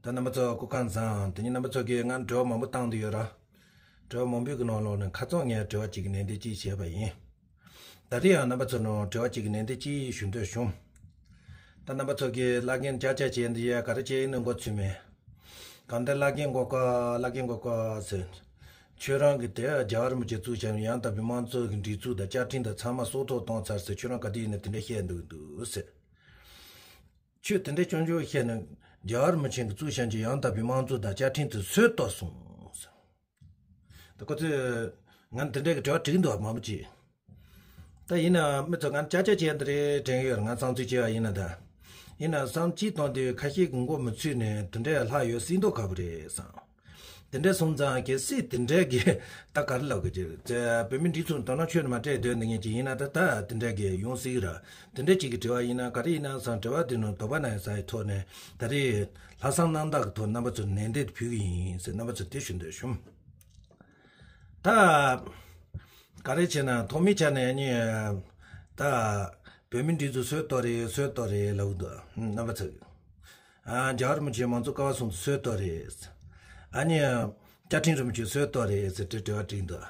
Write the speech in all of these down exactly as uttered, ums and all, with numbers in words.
ད་རྣམ་པ་ཚོ་སྐུ་ཁམས་བཟང་། དེ་ཉིན་རྣམ་པ་ཚོ་གིས་ང་དྲི་བ་མང་པོ་བཏང་བསྡད་ཡོད་ར། དྲི་བ་མང་པོའི་གི་ནང་ལོགས་ནས་ཁ་རྩང་ངས་དྲི་བ་གཅིག་གི་ལན་འདེབས་གཅིག་བྱས་པ་ཡིན། ད་རེས་ཡང་རྣམ་པ་ཚོ་ནང་དྲི་བ་གཅིག་གི་ལན་འདེབས་གཅིག་ཞུ་འདོད་བྱུང་། ད་རྣམ་པ་ཚོ་གིས་བླ་རྒན་ཅག་ཅག་བྱས་འདི་ཡ་ག་རེ་བྱས་ཡིན་ནི་མགོ་ཚོས་མེད། གང་ལྟར་བླ་རྒན་མགོ་དཀར་བླ་རྒན་མགོ་དཀར་ཟེར། ཁྱོད་རང་གི་དེ་རྒྱལ་བ་རིན་པོ་ཆེ་བཙུགས་བྱས་ཡང་དག་པའི་དམངས་གཙོ་གི་སྒྲིག་འཛུགས་དང་བཅའ་ཁྲིམས་དང་ཚང་མ་སྲོག་ཐོག་བཏང་ཚར་ཟེར། ཁྱོད་རང་ག་དུས་ཡིན་ན་དེ་འདྲ་བཤད་འདུག་འདུག་ཟེར། ཁྱོད་དེ་འདྲ་སྐྱོན་བརྗོད་བཤད་ནས་རྒྱལ་བ་རིན་པོ་ཆེ་གིས་བཙུགས་བྱས་ཀྱི་ཡང་དག་པའི་དམངས་གཙོ་དང་བཅའ་ཁྲིམས་དེ་སྲོལ་གཏོད་སོང་ཟེར། ད་ཁོ་ཚོས་ང་དེ་འདྲ་གི་དྲི་བ་དྲིས་འདུག་མང་པོ་ཅིག་ད་ཡིན་ན་མི་ཚོ་ང་ཅག་ཅག་བྱས་འདི་རེད་དྲན་ཡོད། ང་བསམ་ཚུལ་བྱས་པ་ཡིན་ན་ད། ཡིན་ན་བསམ་ཅིག་བཏང་དུས་ཁ་ཤས་ཀྱི་མགོ་མི་ཚོས་ནས་དེ་འདྲ་ལྷག་ཡོད་སྲིད་མདོག་ཁ་པོ་རེད་བསམ། དེ་འདྲ་སོང་ཙང་གལ་སྲིད་དེ་འདྲ་གི་ད་ག་རེ་ལབ་གི་ཅིག་ཙེ་བོད་མི་འདི་ཚོ་དོ་སྣང་ཆོས་ནི་མ་སྤྲད་སྡོད་འདི་ངེད་ཀྱི་ཡིན་ན་ད་ད་དེ་འདྲ་གི་ཡོང་སྲིད་གི་ར། དེ་འདྲ་ཅིག་གི་དྲི་བ་ཡིན་ན་ག་རེ་ཡིན་ན་བསམ། དྲི་བ་དེ་ནི་དོགས་པ་ན་ཡང་ས་ཡི་ཐོག་ནས་ད་རེས་ལྷག་བསམ་རྣམ་དག་གི་ཐོག་རྣམ་པ་ཚོར་ལན་འདེབས་ཕུལ་གི་ཡིན་ཟེར་རྣམ་པ་ཚོར་དེ་ཞུ་འདོད་བྱུང་། ད་ག་རེ་བྱས་ན་ཐོག་མའི་ཆ་ནས་ནི་ད་བོད་མི་འདི་ཚོ་སྲོལ་གཏོད་རེད་སྲོལ་གཏོད་རེད་ལབ་འདུག་རྣམ་པ་ཚོ། ཨ་རྒྱལ་བ་རིན་པོ་ཆེ་མང་གཙོ་ཀ་བ་གསུམ་དུ་སྲོལ་གཏོད་རེད། ཨ་ནི་བཅའ་ཁྲིམས་རིན་པོ་ཆེ་སྲོལ་གཏོད་རེད་ཟེར་དེ་དྲི་བ་དྲིས་འདུག་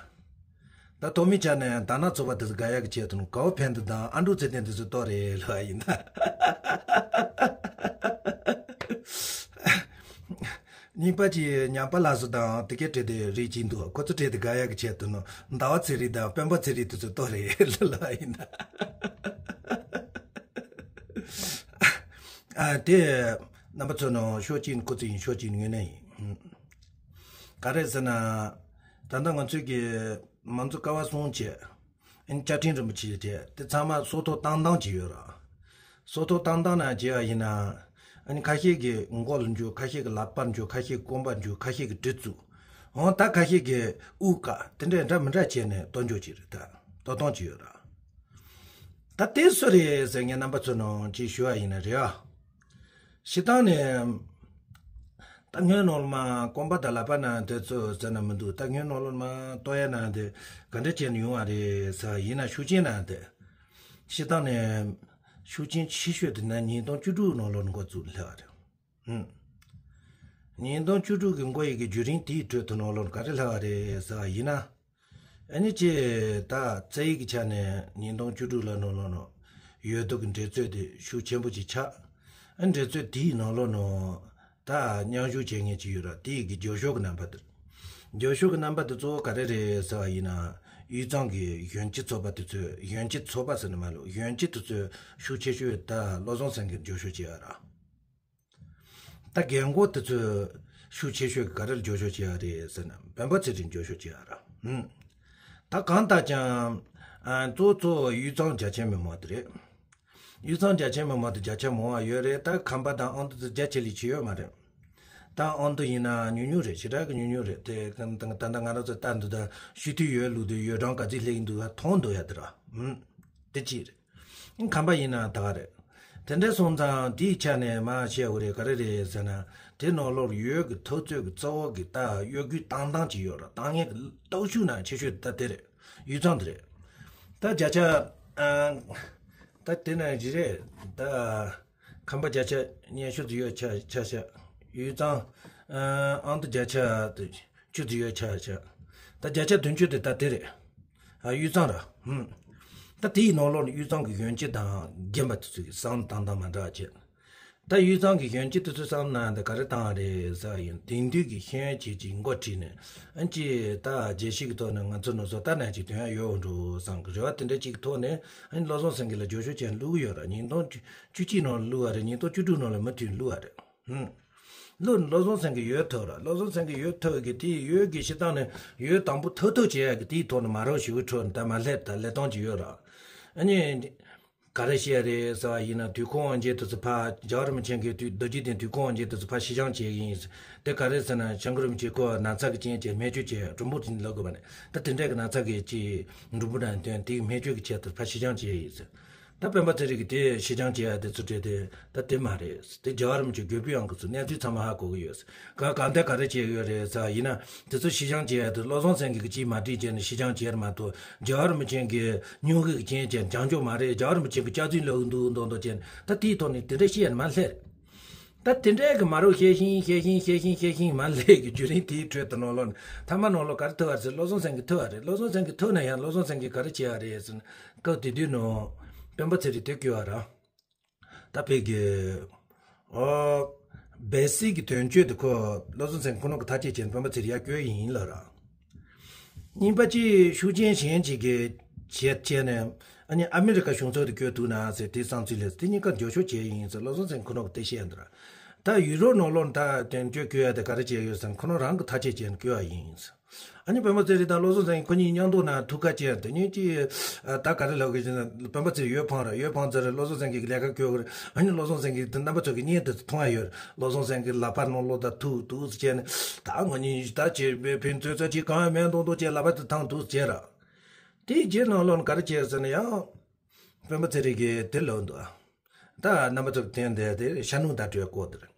ད་ཐོག་མའི་ཆ་ནས་དར་ནག་ཚོགས་པ་དེ་ཚོ་དགའ་ཡག་གི་ཆེད་དུ་ནི་གའོ་ཕན་དུ་དང་ཨ་འབྲུག་ཚེ་བརྟན་དེ་ཚོ་གཏོད་རེད་ལབ་པ་ཡིན་ད། གཉིས་པ་གྱི་ཉམས་པ་ལགས་སུ་དང་དེ་གའི་གྲས་དེ་རིགས་གཅིག་འདུག་ཁོ་ཚོ་གྲས་དེ་དགའ་ཡག་གི་ཆེད་དུ་ནི་ཟླ་བ་ཚེ་རིང་དང་སྤེན་པ་ཚེ་རིང་དེ་ཚོ་གཏོད་རེད་ལབ་པ་ཡིན་ད། ཨ་དེ་རྣམ་པ་ཚོ་ནང་ཕྱོགས་གཅིག་ནས་ཁོ་ཚོ་ཡིན་ཕྱོགས་གཅིག་ནས་ངོས་ནས་ཡིན། ག་རེ་ཟེར་ན། ད་ལྟ་ང་ཚོའི་གི་མང་གཙོ་ཀ་བ་གསུམ་བྱས། ཨ་ནི་བཅའ་ཁྲིམས་རིན་པོ་ཆེ་བྱས་དེ་ཚང་མ་སྲོག་ཐོག་བཏང་བཏང་བྱས་ཡོད་ར། སྲོག་ཐོག་བཏང་བཏང་ན་བྱས་པ་ཡིན་ན། ཨ་ནི་ཁ་ཤས་ཀྱི་མགོ་ལ་འཇུ། ཁ་ཤས་ཀྱི་ལག་པར་འཇུ། ཁ་ཤས་ཀྱི་རྐང་པར་འཇུ། ཁ་ཤས་ཀྱི་གྲི་བཙུགས། འོང་ད་ཁ་ཤས་ཀྱི་དབུགས་བཀག་དེ་འདྲ་འདྲ་མི་འདྲ་བྱས་ནས་གཏོར་འཇོག་བྱས་རེད་ད། གཏོར་བཏང་བྱས་ཡོད་ར། ད་དེ་སུ་རེད་ཟེར་ངས་རྣམ་པ་ཚོ་ནང་ཅིག་ཞུ་བ་ཡིན་ན་རེད་ཨ། སྤྱིར་བཏང་ནས། ད་སྔོན་ནང་ལ་མ་རྐང་པ་དང་ལག་པ་ན་དེ་ཚོ་ཟེར་ན་མི་འདུག་ད་སྔོན་ནང་ལ་མ་གཏོར་ཡ་ན་དེ་ག་འདྲ་བྱས་ནས་ཡོང་བ་རེད་ཟེར་བ་ཡིན་ན་ཤུགས་རྐྱེན་ན་དེ། སྤྱིར་བཏང་ནས་ཤུགས་རྐྱེན་ཆེ་ཤོས་དེ་ན་ཉིས་སྟོང་བཅུ་དྲུག་ནང་ལོགས་ནས་འགོ་བཙུགས་སླེབས་པ་རེད། ཧུམ། ཉིས་སྟོང་བཅུ་དྲུག་གི་འགོ་ཡི་གི་བརྒྱུད་རིམ་དེའི་ཁྲོད་དུ་ནང་ལོགས་ག་རེ་ལྷག་པ་རེད་ཟེར་བ་ཡིན་ན། ཨ་ནི་ཅེ་ད་རྩ་ཡིག་གི་ཆ་ནས་ཉིས་སྟོང་བཅུ་དྲུག་ལ་ནང་ལོགས་ནང་ཡོད་དོ་གི་འགྲན་རྩོད་དེ་ཤུགས་ཆེན་པོ་ཅིག་ཆགས། ཨ་འགྲན་རྩོད་དེའི་ནང་ལོགས་ནང་ད་མཉམ་ཞུགས་བྱེད་མཁན་ཅིག་ཡོད་ར། དེའི་གི་རྒྱབ་ཤོག་གི་རྣམ་པ་དེ། རྒྱབ་ཤོག་གི་རྣམ་པ་དེ་གཙོ་བོ་ག་རེ་རེད་ཟེར་བ་ཡིན་ན། དབུས་གཙང་གི་གཞོན་སྐྱེས་ཚོགས་པ་དེ་ཚོས་གཞོན་སྐྱེས་ཚོགས་པ་ཟེར་ནི་མ་ལོ་གཞོན་སྐྱེས་དེ་ཚོས་ཤུགས་ཆེ་ཤོས་ད་བློ་བཟང་སེང་གེར་རྒྱབ་ཤོག་བྱེད་ཡ་ར། ད་རྒན་གོག་དེ་ཚོས་ཤུགས་ཆེ་ཤོས་ཀྱི་ག་རེར་རྒྱབ་སྐྱོར་བྱེད་ཡ་རེད་ཟེར་ན་སྤེན་པ་ཚེ་རིང་རྒྱབ་སྐྱོར་བྱེད་ཡ་ར། ཧུམ། ད་གང་ལྟར་ཀྱང་། ཨ་གཙོ་གཙོ་དབུས་གཙང་རྒྱ་ཆེ་མི་མང་དེ་རེད། དབུས་གཙང་རྒྱ་ཆེ་མི་མང་དེ་བརྒྱ་ཆ་མང་བ་ཡོད་རེད། ད་ཁམས་པ་དང་ཨ་མདོ་དེ་རྒྱ་ཆེ་ལས་ཆེ་ཡོད་མ་རེད། ད་ཨ་མདོ་ཡིན་ན་ཉུང་ཉུང་རེད། ཞེ་དྲག་གི་ཉུང་ཉུང་རེད་དེ། ད་ད་ང་རང་ཚོ་ལྟ་འདུག་ད་ཤུལ་དུས་ཡོད་ལུགས་དུས་ཡོད་གྲངས་ག་ཚོད་སླེབས་ཀྱི་འདུག་ད་མཐོང་འདུག་ཡ་དེ་ར། ཧུམ། དེ་གཅིག་རེད། ཁམས་པ་ཡིན་ན་ད་ག་རེད། དེ་འདྲ་སོང་ཙང་དེའི་ཆ་ནས་མ་བཤད་དགོས་རེད། ག་རེ་རེད་ཟེར་ན། དེ་ནང་ལོགས་ཡོད་ཀྱི་འཐབ་རྩོད་ཀྱི་རྩ་བ་གི་ད་གཡོ་འགུལ་བཏང་སྟངས་ཅིག་ཡོད་ར། བཏང་མཁན་གྱི་སྟོབས་ཤུགས་ན་ཆེ་ཤོས་ད་དེ་རེད། དབུས་གཙང་དེ་རེད། ད་བརྒྱ་ཆ། ཨ། ད་དེ་ན་ཅི་རེད་ད། ཁམས་པ་བརྒྱ་ཆ་ཉི་ཤུ་ཙམ་ཡོད་ཆ་ཆ་ཤག་དབུས་གཙང་། ཨ་ཨ་མདོ་བརྒྱ་ཆ་དུ་བཅུ་ཙམ་ཡོད་ཆ་ཤག་ད་བརྒྱ་ཆ་བདུན་ཅུ་དེ་ད་དེ་རེད། ཨ་དབུས་གཙང་ར། ཧུམ། ད་དེའི་ནང་ལོགས་ནས་དབུས་གཙང་གི་གཞོན་སྐྱེས་དང་རྒན་པ་དེ་ཚོ་གི་བསམ་བློ་བཏང་སྟངས་མ་འདྲ་བ་བྱས། ད་དབུས་གཙང་གི་གཞོན་སྐྱེས་དེ་ཚོའི་བསམ་བློ་ནང་དེ་ག་རེ་བཏང་བ་རེད་ཟེར་བ་ཡིན། དེང་དུས་ཀྱི་ཤེས་ཡོན་ཅན་ཅིག་འགོ་ཁྲིད་ནས་ཨ་ཅེ་ད་རྒྱལ་སྤྱི་གི་ཐོག་ནས་ང་ཚོ་ནང་སོ་ལྟ་ན་ཅིག་དོན་ཡ་ཡོད་འགྲོ་བསམ་གི་རེ་བ་དེ་འདྲ་ཅིག་གི་ཐོག་ནས་ཨ་ནི་བློ་བཟང་སེང་གེ་ལ་རྒྱབ་སྐྱོར་བྱས་བླུགས་ཡོད་ར། ཉིས་སྟོང་བཅུ་གཅིག་ནང་བླུགས་པ་རེད། ཉིས་སྟོང་བཅུ་དྲུག་ནང་ལ་མུ་མཐུད་བླུགས་པ་རེད། ཧུམ། བློ་བློ་བཟང་སེང་གེ་ཡོད་ཐུབ་ར། བློ་བཟང་སེང་གེ་ཡོད་ཐུབ་གི་དེ་ཡོད་གི་སྤྱིར་བཏང་ནས་ཡོད་དང་པོ་ཐུབ་ཐུབ་བྱེད་ཡ་གི་དེའི་ཐོག་ནས་མ་རོགས་ཞུ་གི་འཕྲོ་ད་མ་སླེབས་ད་ལས་སྟངས་ཀྱི་ཡོད་ར། ཨ་ནི། ག་རེ་བཤད་རེད་ཟེར་བ་ཡིན་ན་དུས་འཁོར་དབང་རྒྱལ་དེ་ཚོ་ཕ་རྒྱལ་བ་རིན་པོ་ཆེ་གི་དུས་རྡོ་རྗེ་གདན་དུས་འཁོར་དབང་རྒྱལ་དེ་ཚོ་ཕ་ཕྱི་འགྱངས་བྱེད་ཀྱི་ཡིན་ཟེར། དེ་ག་རེ་ཟེར་ན་བྱང་གི་རིན་པོ་ཆེ་ཁོ་ན་ཚ་གི་རྐྱེན་བྱས་སྨན་བཅོས་བྱས་གྲུམ་བུ་དེ་ལོག་དགོས་པ་ནས་ད་དེ་འདྲ་གི་ན་ཚ་གི་ཅི་གྲུམ་བུ་དང་དོན་དེའི་སྨན་བཅོས་ཀྱི་ཆེད་དུ་ཕ་ཕྱི་འགྱངས་བྱེད་ཡིན་ཟེར། ད་སྤེན་པ་ཚེ་རིང་གིས་དེ་ཕྱི་འགྱངས་བྱེད་ཡ་དེ་ཚོ་བྲིས་ཏེ་ད་དེ་མ་རེད། དེ་རྒྱལ་བ་རིན་པོ་ཆེ་དགོས་པའི་ཡང་གི་ཚོ་གནས་ཚུལ་ཚང་མ་ཧ་གོ་གི་ཡོད། ག་ག་འདི་ག་རེ་བྱས་ཡོད་རེད་ཟེར་བ་ཡིན་ན་དེ་ཚོ་ཕྱི་འགྱངས་བྱེད་ཡ་དེ་བློ་བཟང་སེང་གེ་གིས་ཅིས་མ་བྲིས་བྱས་ནས་ཕྱི་འགྱངས་བྱས་མ་གཏོགས་རྒྱལ་བ་རིན་པོ་ཆེ་གི་སྙུང་གཞི་གི་རྐྱེན་བྱས་འགྱངས་འཇོག་མ་རེད། རྒྱལ་བ་རིན་པོ་ཆེ་གི་སྐྱག་རྫུན་ལབ་འདུག་མདོག་མདོག་བྱས་ནས་ད་དེའི་ཐོག་ནས་དེ་འདྲ་བཤད་ཡ་མ་སླེབས། ད་དེ་འདྲའི་གི་མ་རུ་ཤེས་ཤིང་ཤེས་ཤིང་ཤེས་ཤིང་ཤེས་ཤིང་མ་ལས་ཀྱི་བརྒྱུད་རིམ་དེའི་ཁྲོད་དུ་ནང་ལོགས་ནས་ཐ་མ་ནང་ལོགས་ག་རེ་ཐུག་བ་རེད་ཟེར། བློ་བཟང་སེང་གེ་ཐུག་བ་རེད། བློ་བཟང་སེང་གེ་ཐུག་ན་ཡང་བློ་བཟང་སེང་གེས་ག་རེ་བྱས་པ་རེད་ཟེར་ན། སྐབས་དེ་དུས་ནང་སྤེན་པ་ཚེ་རིང་དེ་བསྐོས་པ་ར། ད་ཕ་གི། ཨོ། སྦས་གསལ་གྱི་དོན་གཅོད་དེ་ཁོ་བློ་བཟང་སེང་གེ་ཁོ་ནོ་གི་ཐག་བཅད་བྱས་ནས་སྤེན་པ་ཚེ་རིང་ཡར་བསྐོས་ཡིན་ལབ་ར། གཉིས་པ་གཅིག་ཤུགས་རྐྱེན་གཞན་གཅིག་གིས་བྱས་བྱས་ནས་ཨ་ནི་ཨ་མི་རི་ཀ་གཞུང་ཚབ་ཏུ་བསྐོས་ཐུབ་ན་ཟེར་དེ་བསམ་ཚུལ་ལས་དེ་གཉིས་ཀ་འགྱོད་བཤགས་བྱས་ཡིན་ཟེར་བློ་བཟང་སེང་གེ་ཁོ་ནོ་གི་དེ་བཤད་འདུག་ར། ད་ཡུ་རོབ་ནང་ལོགས་ད་དོན་གཅོད་བསྐོས་ཡ་དེ་ག་རེ་བྱས་ཡོད་ཟེར་ན་ཁོ་ནོ་རང་གི་ཐག་བཅད་བྱས་ནས་བསྐོས་པ་ཡིན་ཟེར། ཨ་ནི་སྤེན་པ་ཚེ་རིང་དང་བློ་བཟང་སེང་གེ་ཁོ་གཉིས་མཉམ་དུ་ན་ཐུག་ཁ་བྱས་དེ་གཉིས་ཀྱིས་ད་ག་རེ་ལབ་གི་ཟེར་ན་སྤེན་པ་ཚེ་རིང་འོས་འཕངས་ར། འོས་འཕངས་ཚར་ར་བློ་བཟང་སེང་གེ་གི་ལས་ཀ་བསྐོས་གི་ར། ཨ་ནི་བློ་བཟང་སེང་གེ་དེ་རྣམ་པ་ཚོ་གི་བརྙན་དེ་མཐོང་ཡ་ཡོད་ར། བློ་བཟང་སེང་གེ་ལག་པ་ནང་ལོགས་ད་ཐུག་འདུག་ཟེར་བྱས་ནས་ད་ང་གཉིས་ད་བྱས་པའི་ཕན་ཚུན་ཚོ་གཅིག་གང་ཡང་མེད་མདོག་མདོག་བྱས་ལག་པ་དེ་བཏང་འདུག་ཟེར་ར། དེའི་རྗེས་ནང་ལོགས་ནས་ག་རེ་བྱས་ཟེར་ན་ཡང་། སྤེན་པ་ཚེ་རིང་གིས་དེ་ལབ་འདུག་ད་རྣམ་པ་ཚོ་གི་དོན་དེ་དེ་ཤར་ནུབ་བརྡ་སྤྲོད་སྐོར་དེ་རེད།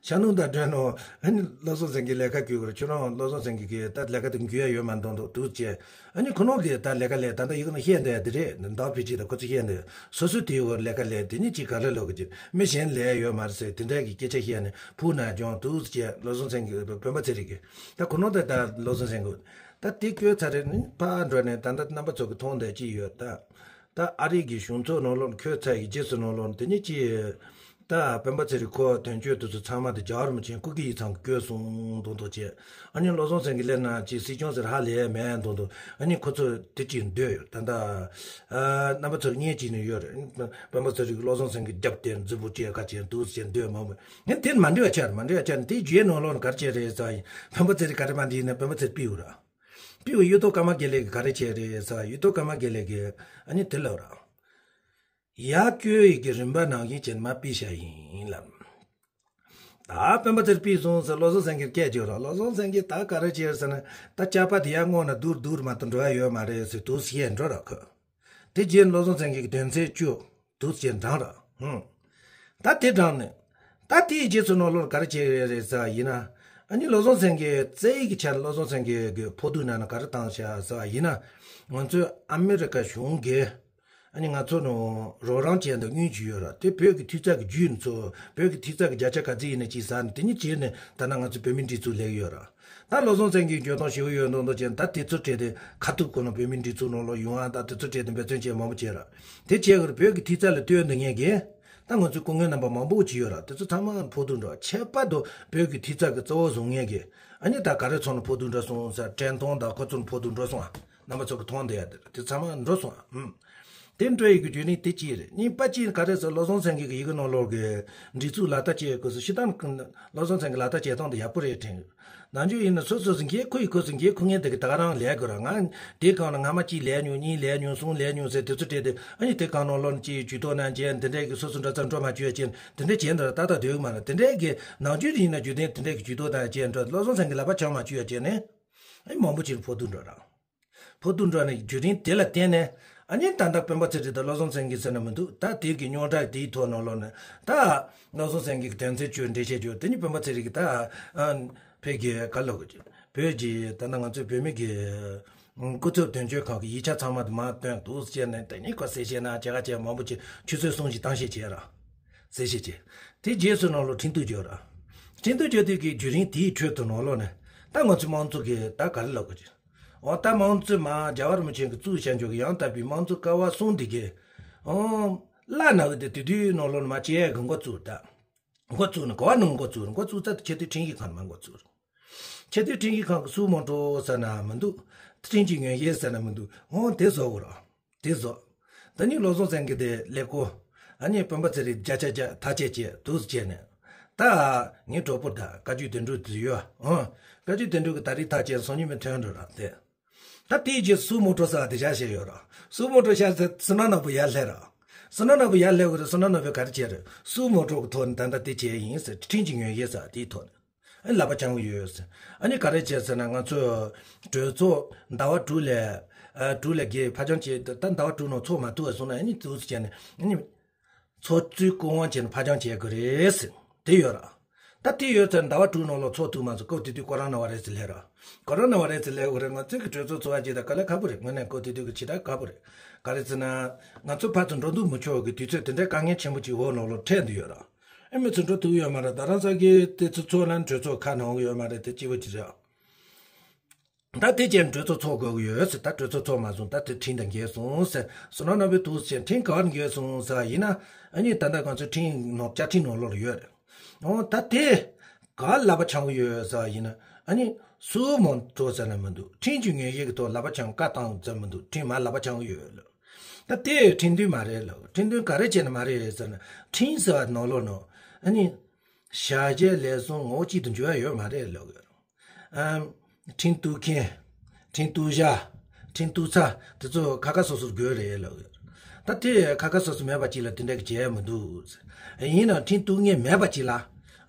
ཤར་ནུབ་བརྡ་སྤྲོད་ནང་ཨ་ནི་བློ་བཟང་སེང་གེ་ལས་ཀ་བསྐོས་གི་ར། ཁྱོད་རང་བློ་བཟང་སེང་གེ་གིས་ད་ལས་ཀ་དེ་འགུལ་ཡ་ཡོད་མ་མདོག་མདོག་འདུག་ཟེར་བྱས། ཨ་ནི་ཁོ་རང་གིས་ད་ལས་ཀ་ལས་ད་ལྟ་ཡི་གེ་ནང་བཤད་བསྡད་དེ་རེད། ཟླ་བ་ཕལ་ཆེར་དང་ཁོ་ཚོ་བཤད་འདུག་སོ་སོའི་དེའི་འོག་ལས་ཀ་ལས་དེ་ནི་ཅིག་ག་རེ་ལབ་གི་ཅིག་མི་གཞན་ལས་ཡ་ཡོད་མ་རེད་ཟེར་དེ་འདྲ་གི་སྐད་ཆ་བཤད་ནས་ཕུག་ན་སྦྱོང་འདུག་ཟེར་བྱས་བློ་བཟང་སེང་གེ་སྤེན་པ་ཚེ་རིང་གིས་ད་ཁོ་རང་ད་ད་བློ་བཟང་སེང་གེ་ད་དེ་བསྐོས་ཚར་རེད། ནི་ཕར་འགྲོ་ནས་ད་ལྟ་རྣམ་པ་ཚོ་གི་མཐོང་བསྡད་ཀྱི་ཡོད་ད། ད་ཨ་རི་གི་གཞུང་ཚབ་ནང་ལོགས་འཁོད་ཚར་ཡི་རྗེས་སུ་ནང་ལོགས་དེ་ནི་ཅི། ད་སྤེན་པ་ཚེ་རིང་ཁོ་དོན་གཅོད་དེ་ཚོ་ཚང་མ་དེ་རྒྱལ་བ་རིན་པོ་ཆེ་སྐུ་སྒེར་ཡིག་ཚང་གི་བསྐོས་སོང་མདོག་མདོག་བྱས། ཨ་ནི་བློ་བཟང་སེང་གེ་སླེབས་ན་ཅི་སྲིད་སྐྱོང་ཟེར་ཧ་ལས་མེད་མདོག་མདོག་ཨ་ནི་ཁོ་ཚོ་དེ་ཅིག་འདོད་ཡོད་ད་ད། རྣམ་པ་ཚོར་བརྙན་བྱིན་ནས་ཡོད་རེད། སྤེན་པ་ཚེ་རིང་གིས་བློ་བཟང་སེང་གེ་རྒྱབ་སྟེ་མཛུབ་མོ་བཅད་ཁ་བྱས་འདུག་ཟེར་འདོད་མང་པོ། ངས་དེ་མ་འགྲིག་པ་ཆགས་རེད། མ་འགྲིག་པ་ཆགས་ནས་དེའི་རྗེས་ནང་ལོགས་ནས་ག་རེ་བྱས་རེད་ཟེར་བ་ཡིན། སྤེན་པ་ཚེ་རིང་ག་རེ་མ་འགྲིག་ཡིན་ན་སྤེན་པ་ཚེ་རིང་པི་འོ་ར། པི་འོ་གཡུ་ཐོག་ཀརྨ་དགེ་ལེགས་ཀྱིས་ག་རེ་བྱས་རེད་ཟེར་བ་གཡུ་ཐོག་ཀརྨ་དགེ་ལེགས་ཀྱིས་ཨ་ནི་དེ་ལབ་ར། ཡར་བསྐོས་ཡི་གི་རིམ་པ་ནང་བཞིན་བྱས་ནས་མར་ཕུད་བཞག་ཡིན་ལབ། ད་སྤེན་པ་ཚེ་རིང་པི་སོང་ཟེར་བློ་བཟང་སེང་གེར་སྐད་བརྗོད་ར། བློ་བཟང་སེང་གེས་ད་ག་རེ་བྱས་ཟེར་ན་ད་སྐྱག་པ་དེ་ཡར་སྔོན་ན་སྡུར་སྡུར་མ་གཏོགས་འགྲོ་ཡ་ཡོད་མ་རེད་ཟེར་འདུག་བཤད་འགྲོ་ར་ཁོ། དེ་རྗེས་བློ་བཟང་སེང་གེ་གི་དོན་ཚན་བཅུ་འདུག་བྱས་འགྲངས་ར། ཧུང་། ད་དེ་འགྲངས་ནས། ད་དེའི་རྗེས་སུ་ནང་ལོགས་ག་རེ་བྱས་ཡོད་རེད་ཟེར་བ་ཡིན་ན། ཨ་ནི་བློ་བཟང་སེང་གེ་རྩ་ཡིག་གི་ཆ་ནས་བློ་བཟང་སེང་གེ་གི་ཕོག་ཐུག་ནང་ན་ག་རེ་བཏང་བཞག་ཟེར་བ་ཡིན་ན། ང་ཚོའི་ཨ་མི་རི་ཀ་གཞུང་གིས། ཨ་ནི་ང་ཚོ་ནང་རོགས་རམ་བྱས་འདུག་དངུལ་ཅིག་ཡོད་ར། དེ་བོད་ཀྱི་ཐིག་རྩ་གི་བརྒྱུད་ནས་ཚུར་བོད་ཀྱི་ཐིག་རྩ་གི་བརྒྱ་ཆ་ག་ཚོད་ཡིན་ན་ཅིག་ཟ་ནས་དེ་གཉིས་བྱས་ནས་ད་ནང་ང་ཚོ་བོད་མིའི་སྒྲིག་འཛུགས་སླེབས་ཡོད་ར། ད་བློ་བཟང་སེང་གེའི་འཇོན་ཐང་ཞེ་པོ་ཡོད་མདོག་མདོག་བྱས་ནས་ད་དེ་ཚོ་སྤྲད་དེ་ཁ་ཐུག་ཁོ་ན་བོད་མིའི་སྒྲིག་འཛུགས་ནང་ལོགས་ཡོང་ཨ་ད་དེ་ཚོ་སྤྲད་དེ་འབད་བརྩོན་བྱས་མང་པོ་བྱས་ར། དེ་བྱས་གི་ར་བོད་ཀྱི་ཐིག་རྩ་ལ་ལྟོས་འདུག་མཁན་གྱི། ད་ང་ཚོའི་སྐུ་ངོ་རྣམ་པ་མང་པོ་ཅིག་ཡོད་ར། དེ་ཚོ་ཚང་མ་ཕོག་ཐུག་འགྲོ་ཁྱད་པར་དུ་བོད་ཀྱི་ཐིག་རྩ་གི་རྩ་བ་བཟུང་མཁན་གྱི། ཨ་ནི་ད་ག་རེ་ཚོ་ནས་ཕོག་ཐུག་འགྲོ་སོང་ཟེར་དྲན་ཐོང་དང་ཁོ་ཚོ་ནས་ཕོག་ཐུག་འགྲོ་སོང་ཨ། རྣམ་པ་ཚོ་གི་མཐོང་བསྡད་ཡ་དེ་ར་དེ་ཚང་མ་འགྲོ་སོང་ཨ། ཨུམ། དེ་འགྲོ་ཡི་གི་བརྒྱུད་རིམ་དེ་གཅིག་རེད། གཉིས་པ་གཅིག་ག་རེ་ཟེར་བློ་བཟང་སེང་གེ་གི་ཡི་གེ་ནང་ལོགས་ཀྱི་སྒྲིག་འཛུགས་ལག་བསྟར་བྱེད་དགོས་སུ་ཤི་ཐང་བློ་བཟང་སེང་གེ་ལག་བསྟར་བྱེད་སྟངས་དེ་ཡག་པོ་རེད་དྲན་ཡོད། ནང་ཆོས་ཡིན་ན་སོ་སོ་སོ་འགན་ཁུར་ཡི་ཁུར་སོ་འགན་ཁུར་མཁན་དེ་གི་ད་ག་རང་ལས་དགོས་ར། ང་དེ་གང་ལ་སྔ་མ་གཅིག་ལས་མྱོང་གཉིས་ལས་མྱོང་གསུམ་ལས་མྱོང་ཟེར་དེ་ཚོ་སྤྲད་དེ་ཨ་ནི་དེ་གང་ནང་ལོགས་ནས་ཅིག་ཇུས་གཏོགས་གནང་བྱས་འདི་འདྲས་ཀྱི་སོ་སོ་འདྲ་ཚ་འགྲོ་མ་བཅུག་ཡ་བྱས་འདི་འདྲས་བྱས་འདི་ར་ཏག་ཏག་སྡོད་གི་མ་རེད། དེ་འདྲས་ཀྱི་ནང་ཆོས་ཡིན་ན་རྒྱུ་ལྡན་དེ་འདྲས་ཀྱི་ཇུས་གཏོགས་དང་བྱས་འགྲོ་བློ་བཟང་སེང་གེ་ལག་པ་འཆང་མ་བཅུག་ཡ་བྱས་ནས་ཨ་ནི་མང་པོ་ཅིག་ཕོག་ཐུག་འགྲོ་ར། ཕོག་ཐུག་འགྲོ་ནས་བརྒྱུད་རིམ་དེ་ལ་བརྟེན་ནས་ཨ་ནི་ད་ལྟ་སྤེན་པ་ཚེ་རིང་དང་བློ་བཟང་སེང་གེ་ཟེར་ན་མི་འདུག་ད་དེ་གི་རྙོག་དྲ་དེའི་ཐོག་ནང་ལོགས་ནས་ད་བློ་བཟང་སེང་གེ་གི་དོན་ཚན་བཅུ་འགྲེལ་བཤད་བརྗོད་དེ་ནི་སྤེན་པ་ཚེ་རིང་གི་ད་ཨ་ཕ་གི་ག་ལབ་དགོས་ཀྱི་བོད་ཀྱི་ད་ལྟ་ང་ཚོའི་བོད་མི་གི་སྐུ་ཚབ་དོན་གཅོད་ཁང་གི་ཡིག་ཆ་ཚང་མ་དུ་མར་བཏོན་འདུག་ཟེར་ནས་དེ་ནི་ཁོ་གསལ་བཤད་གནང་བྱས་ག་བྱས་མང་པོ་ཅིག་ཆུ་ཚོད་གསུམ་ཞིག་བཏང་བཤད་བྱས་ར། གསལ་བཤད་བྱས། དེ་རྗེས་སུ་ནང་ལོགས་ཁྲིམས་གཏུག་བརྗོད་ར། ཁྲིམས་གཏུག་བརྗོད་དུས་ཀྱི་བརྒྱུད་རིམ་དེའི་ཁྲོད་དུ་ནང་ལོགས་ནས་ད་ང་ཚོའི་དམངས་གཙོ་གི་ད་ག་རེ་ལབ་དགོས་ཀྱི། འོ་ད་དམངས་གཙོའི་མ་རྒྱལ་བ་རིན་པོ་ཆེ་གིས་བཙུགས་བཞག་འཇོག་གི་ཡང་དག་པའི་དམངས་གཙོ་ཀ་བ་གསུམ་འདི་གས། འོ། བླ་ན་བུ་དེ་དེ་དུས་ནང་ལོགས་ནས་མ་བྱེད་ཡས་གི་འགོ་བཙུགས་ད། འགོ་བཙུགས་ནས་ག་བ་ནང་འགོ་བཙུགས་རེད། འགོ་བཙུགས་ཚར་དུས་ཆེས་མཐོའི་ཁྲིམས་ཞིབ་ཁང་ནས་མར་འགོ་བཙུགས་རེད། ཆེས་མཐོའི་ཁྲིམས་ཞིབ་ཁང་གི་སུའུ་མོ་ཊོ་ཟེར་ན་མི་འདུག་ཁྲིམས་ཀྱི་ངོས་བཞེས་ཟེར་ན་མི་འདུག་འོ་དེ་བཟོ་དགོས་ར། དེ་བཟོ། ད་ནི་བློ་བཟང་སེང་གེ་དེ་ཀླད་ཀོར། ཨ་ནི་སྤེན་པ་ཚེ་རིང་བརྒྱ་ཆ་བརྒྱ་ཐག་བཅད་བྱས་འདུག་སེ་བྱས་ནས། ད་ངའི་གྲོགས་པོ་ད་བཀའ་བརྒྱུད་དོན་གྲུབ་དེ་ཡོད་ཨང་། བཀའ་བརྒྱུད་དོན་གྲུབ་ཀྱིས་ད་རེས་ཐག་བཅད་སང་ཉིན་མི་ཐོན་འགྲོ་ར་དེ། ད་དེའི་རྗེས་སུའུ་མོ་ཊོ་ཟེར་བ་དེ་བཞག་བཞག་ཡོད་ར། སུའུ་མོ་ཊོ་བཞག་ཚེ་བསོད་ནམས་ནོར་བུ་ཡར་སླེབས་ར། བསོད་ནམས་ནོར་བུ་ཡར་སླེབས་གི་རེད། བསོད་ནམས་ནོར་བུས་ག་རེ་བྱས་རེད། སུའུ་མོ་ཊོ་གི་ཐོག་ནས་ད་ལྟ་དེ་བྱས་ཡིན་ཟེར་ཁྲིམས་ཀྱི་ངོས་བཞེས་ཟེར་བ་དེའི་ཐོག་ནས། ཨ་ནི་ལག་པ་འཆང་གི་ཡོད་ཟེར། ཨ་ནི་ག་རེ་བྱས་ཟེར་ན་ང་ཚོ་གྲོས་ཚོགས་ཟླ་བ་དྲུག་ལས་ཨ་དྲུག་ལས་བརྒལ་ཕར་འགྱངས་བྱས། ད་ཟླ་བ་དྲུག་ནང་ཚོགས་མ་ཐུབ་པ་སོང་ན་ཨ་ནི་འདུག་སེ་བྱས་ནས་ཨ་ནི་ཚོགས་གཙོས་སྐུ་དབང་བྱས་ནས་ཕར་འགྱངས་བྱེད་དགོས་རེད་ཟེར་དེ་ཡོད་ར། ད་དེ་ཡོད་ཚེ་ཟླ་བ་དྲུག་ནང་ལ་ཚོགས་ཐུབ་མ་སོང་། སྐབས་དེ་དུས་ཀོ་རོ་ན་བ་རེ་སི་སླེབས་ར། ཀོ་རོ་ན་བ་རེ་སི་སླེབས་དགོས་རེད། ང་ཚོའི་གི་གྲོས་ཚོགས་ཚོགས་པ་བྱེད་ད་དཀའ་ལས་ཁག་པོ་རེད། དངོས་གནས་སྐབས་དེ་དུས་ཀྱི་བྱེད་སྟངས་ཁག་པོ་རེད། ག་རེ་ཟེར་ན། ང་ཚོ་ཕར་ཚུར་འགྲོ་འདུག་མི་ཆོག་གི་དུས་ཚོད་དེ་འདྲའི་དཀའ་ངལ་ཆེན་པོ་ཅིག་འོག་ནང་ལ་འཕྲད་འདུག་ཡོད་ར། ཨེ་མི་ཚོ་འགྲོ་ཐུབ་ཡོད་མ་རེད། ད་རང་ས་གི་དེ་ཚོ་ཚོགས་ལ་གྲོས་ཚོགས་ཁ་ནང་ཡོད་མ་རེད། དེ་སྐྱིད་པོ་ཅིག་རེད། ད་དེ་ཅན་གྲོས་ཚོགས་ཚོགས་དགོས་ཀྱི་ཡོད་ཟེར། ད་གྲོས་ཚོགས་ཚོགས་མ་སོང་། ད་དེ་ཁྲིམས་དང་འགལ་སོང་ཟེར། སོ་ན་ན་བའི་དུས་ཅན་ཁྲིམས་ག་བར་འགལ་སོང་ཟེར་ཡིན་ན། ཨ་ནི་ད་ལྟ་ང་ཚོ་ཁྲིམས་ནང་བཅའ་ཁྲིམས་ནང་ལོགས་ཡོད་རེད། འོ་ད་དེ་ག་ལག་པ་འཆང་གི་ཡོད་ཟེར་ཡིན་ན། ཨ་ནི་སུ་མང་ཐོག་ཟེར་ན་མི་འདུག་ཁྲིམས་ཀྱི་ངོས་ཡིག་གི་ཐོག་ལག་པ་འཆང་བཀའ་བཏང་ཟེར་མི་འདུག་ཁྲིམས་མ་ལག་པ་འཆང་གི་ཡོད་ལ། ད་དེ་ཁྲིམས་མཐུན་མ་རེད་ལ། ཁྲིམས་མཐུན་ག་རེ་བྱས་ནས་མ་རེད་ཟེར་ན། ཁྲིམས་ཟེར་བ་ནང་ལོགས་ནང་ཨ་ནི་བྱ་བྱེད་ལས་གསུམ་ངོ་བོ་གཅིག་ཏུ་འགྱུར་བ་ཡོད་མ་རེད་ལ། ཨམ། ཁྲིམས་གཏུག་མཁན། ཁྲིམས་གཏུག་བྱ། ཁྲིམས་གཏུག་ཚར། དེ་ཚོ་ཁ་ཁ་སོ་སོར་དགོས་རེད་ལབ་ཡོད། ད་དེ་ཁ་ཁ་སོ་སོ་མེད་པ་ཅིག་ལ་དེ་འདྲ་གི་བྱས་མི་འདུག་ཡིན་ནའང་ཁྲིམས་གཏུག་མཁན་མེད་པ་ཅིག་ལ།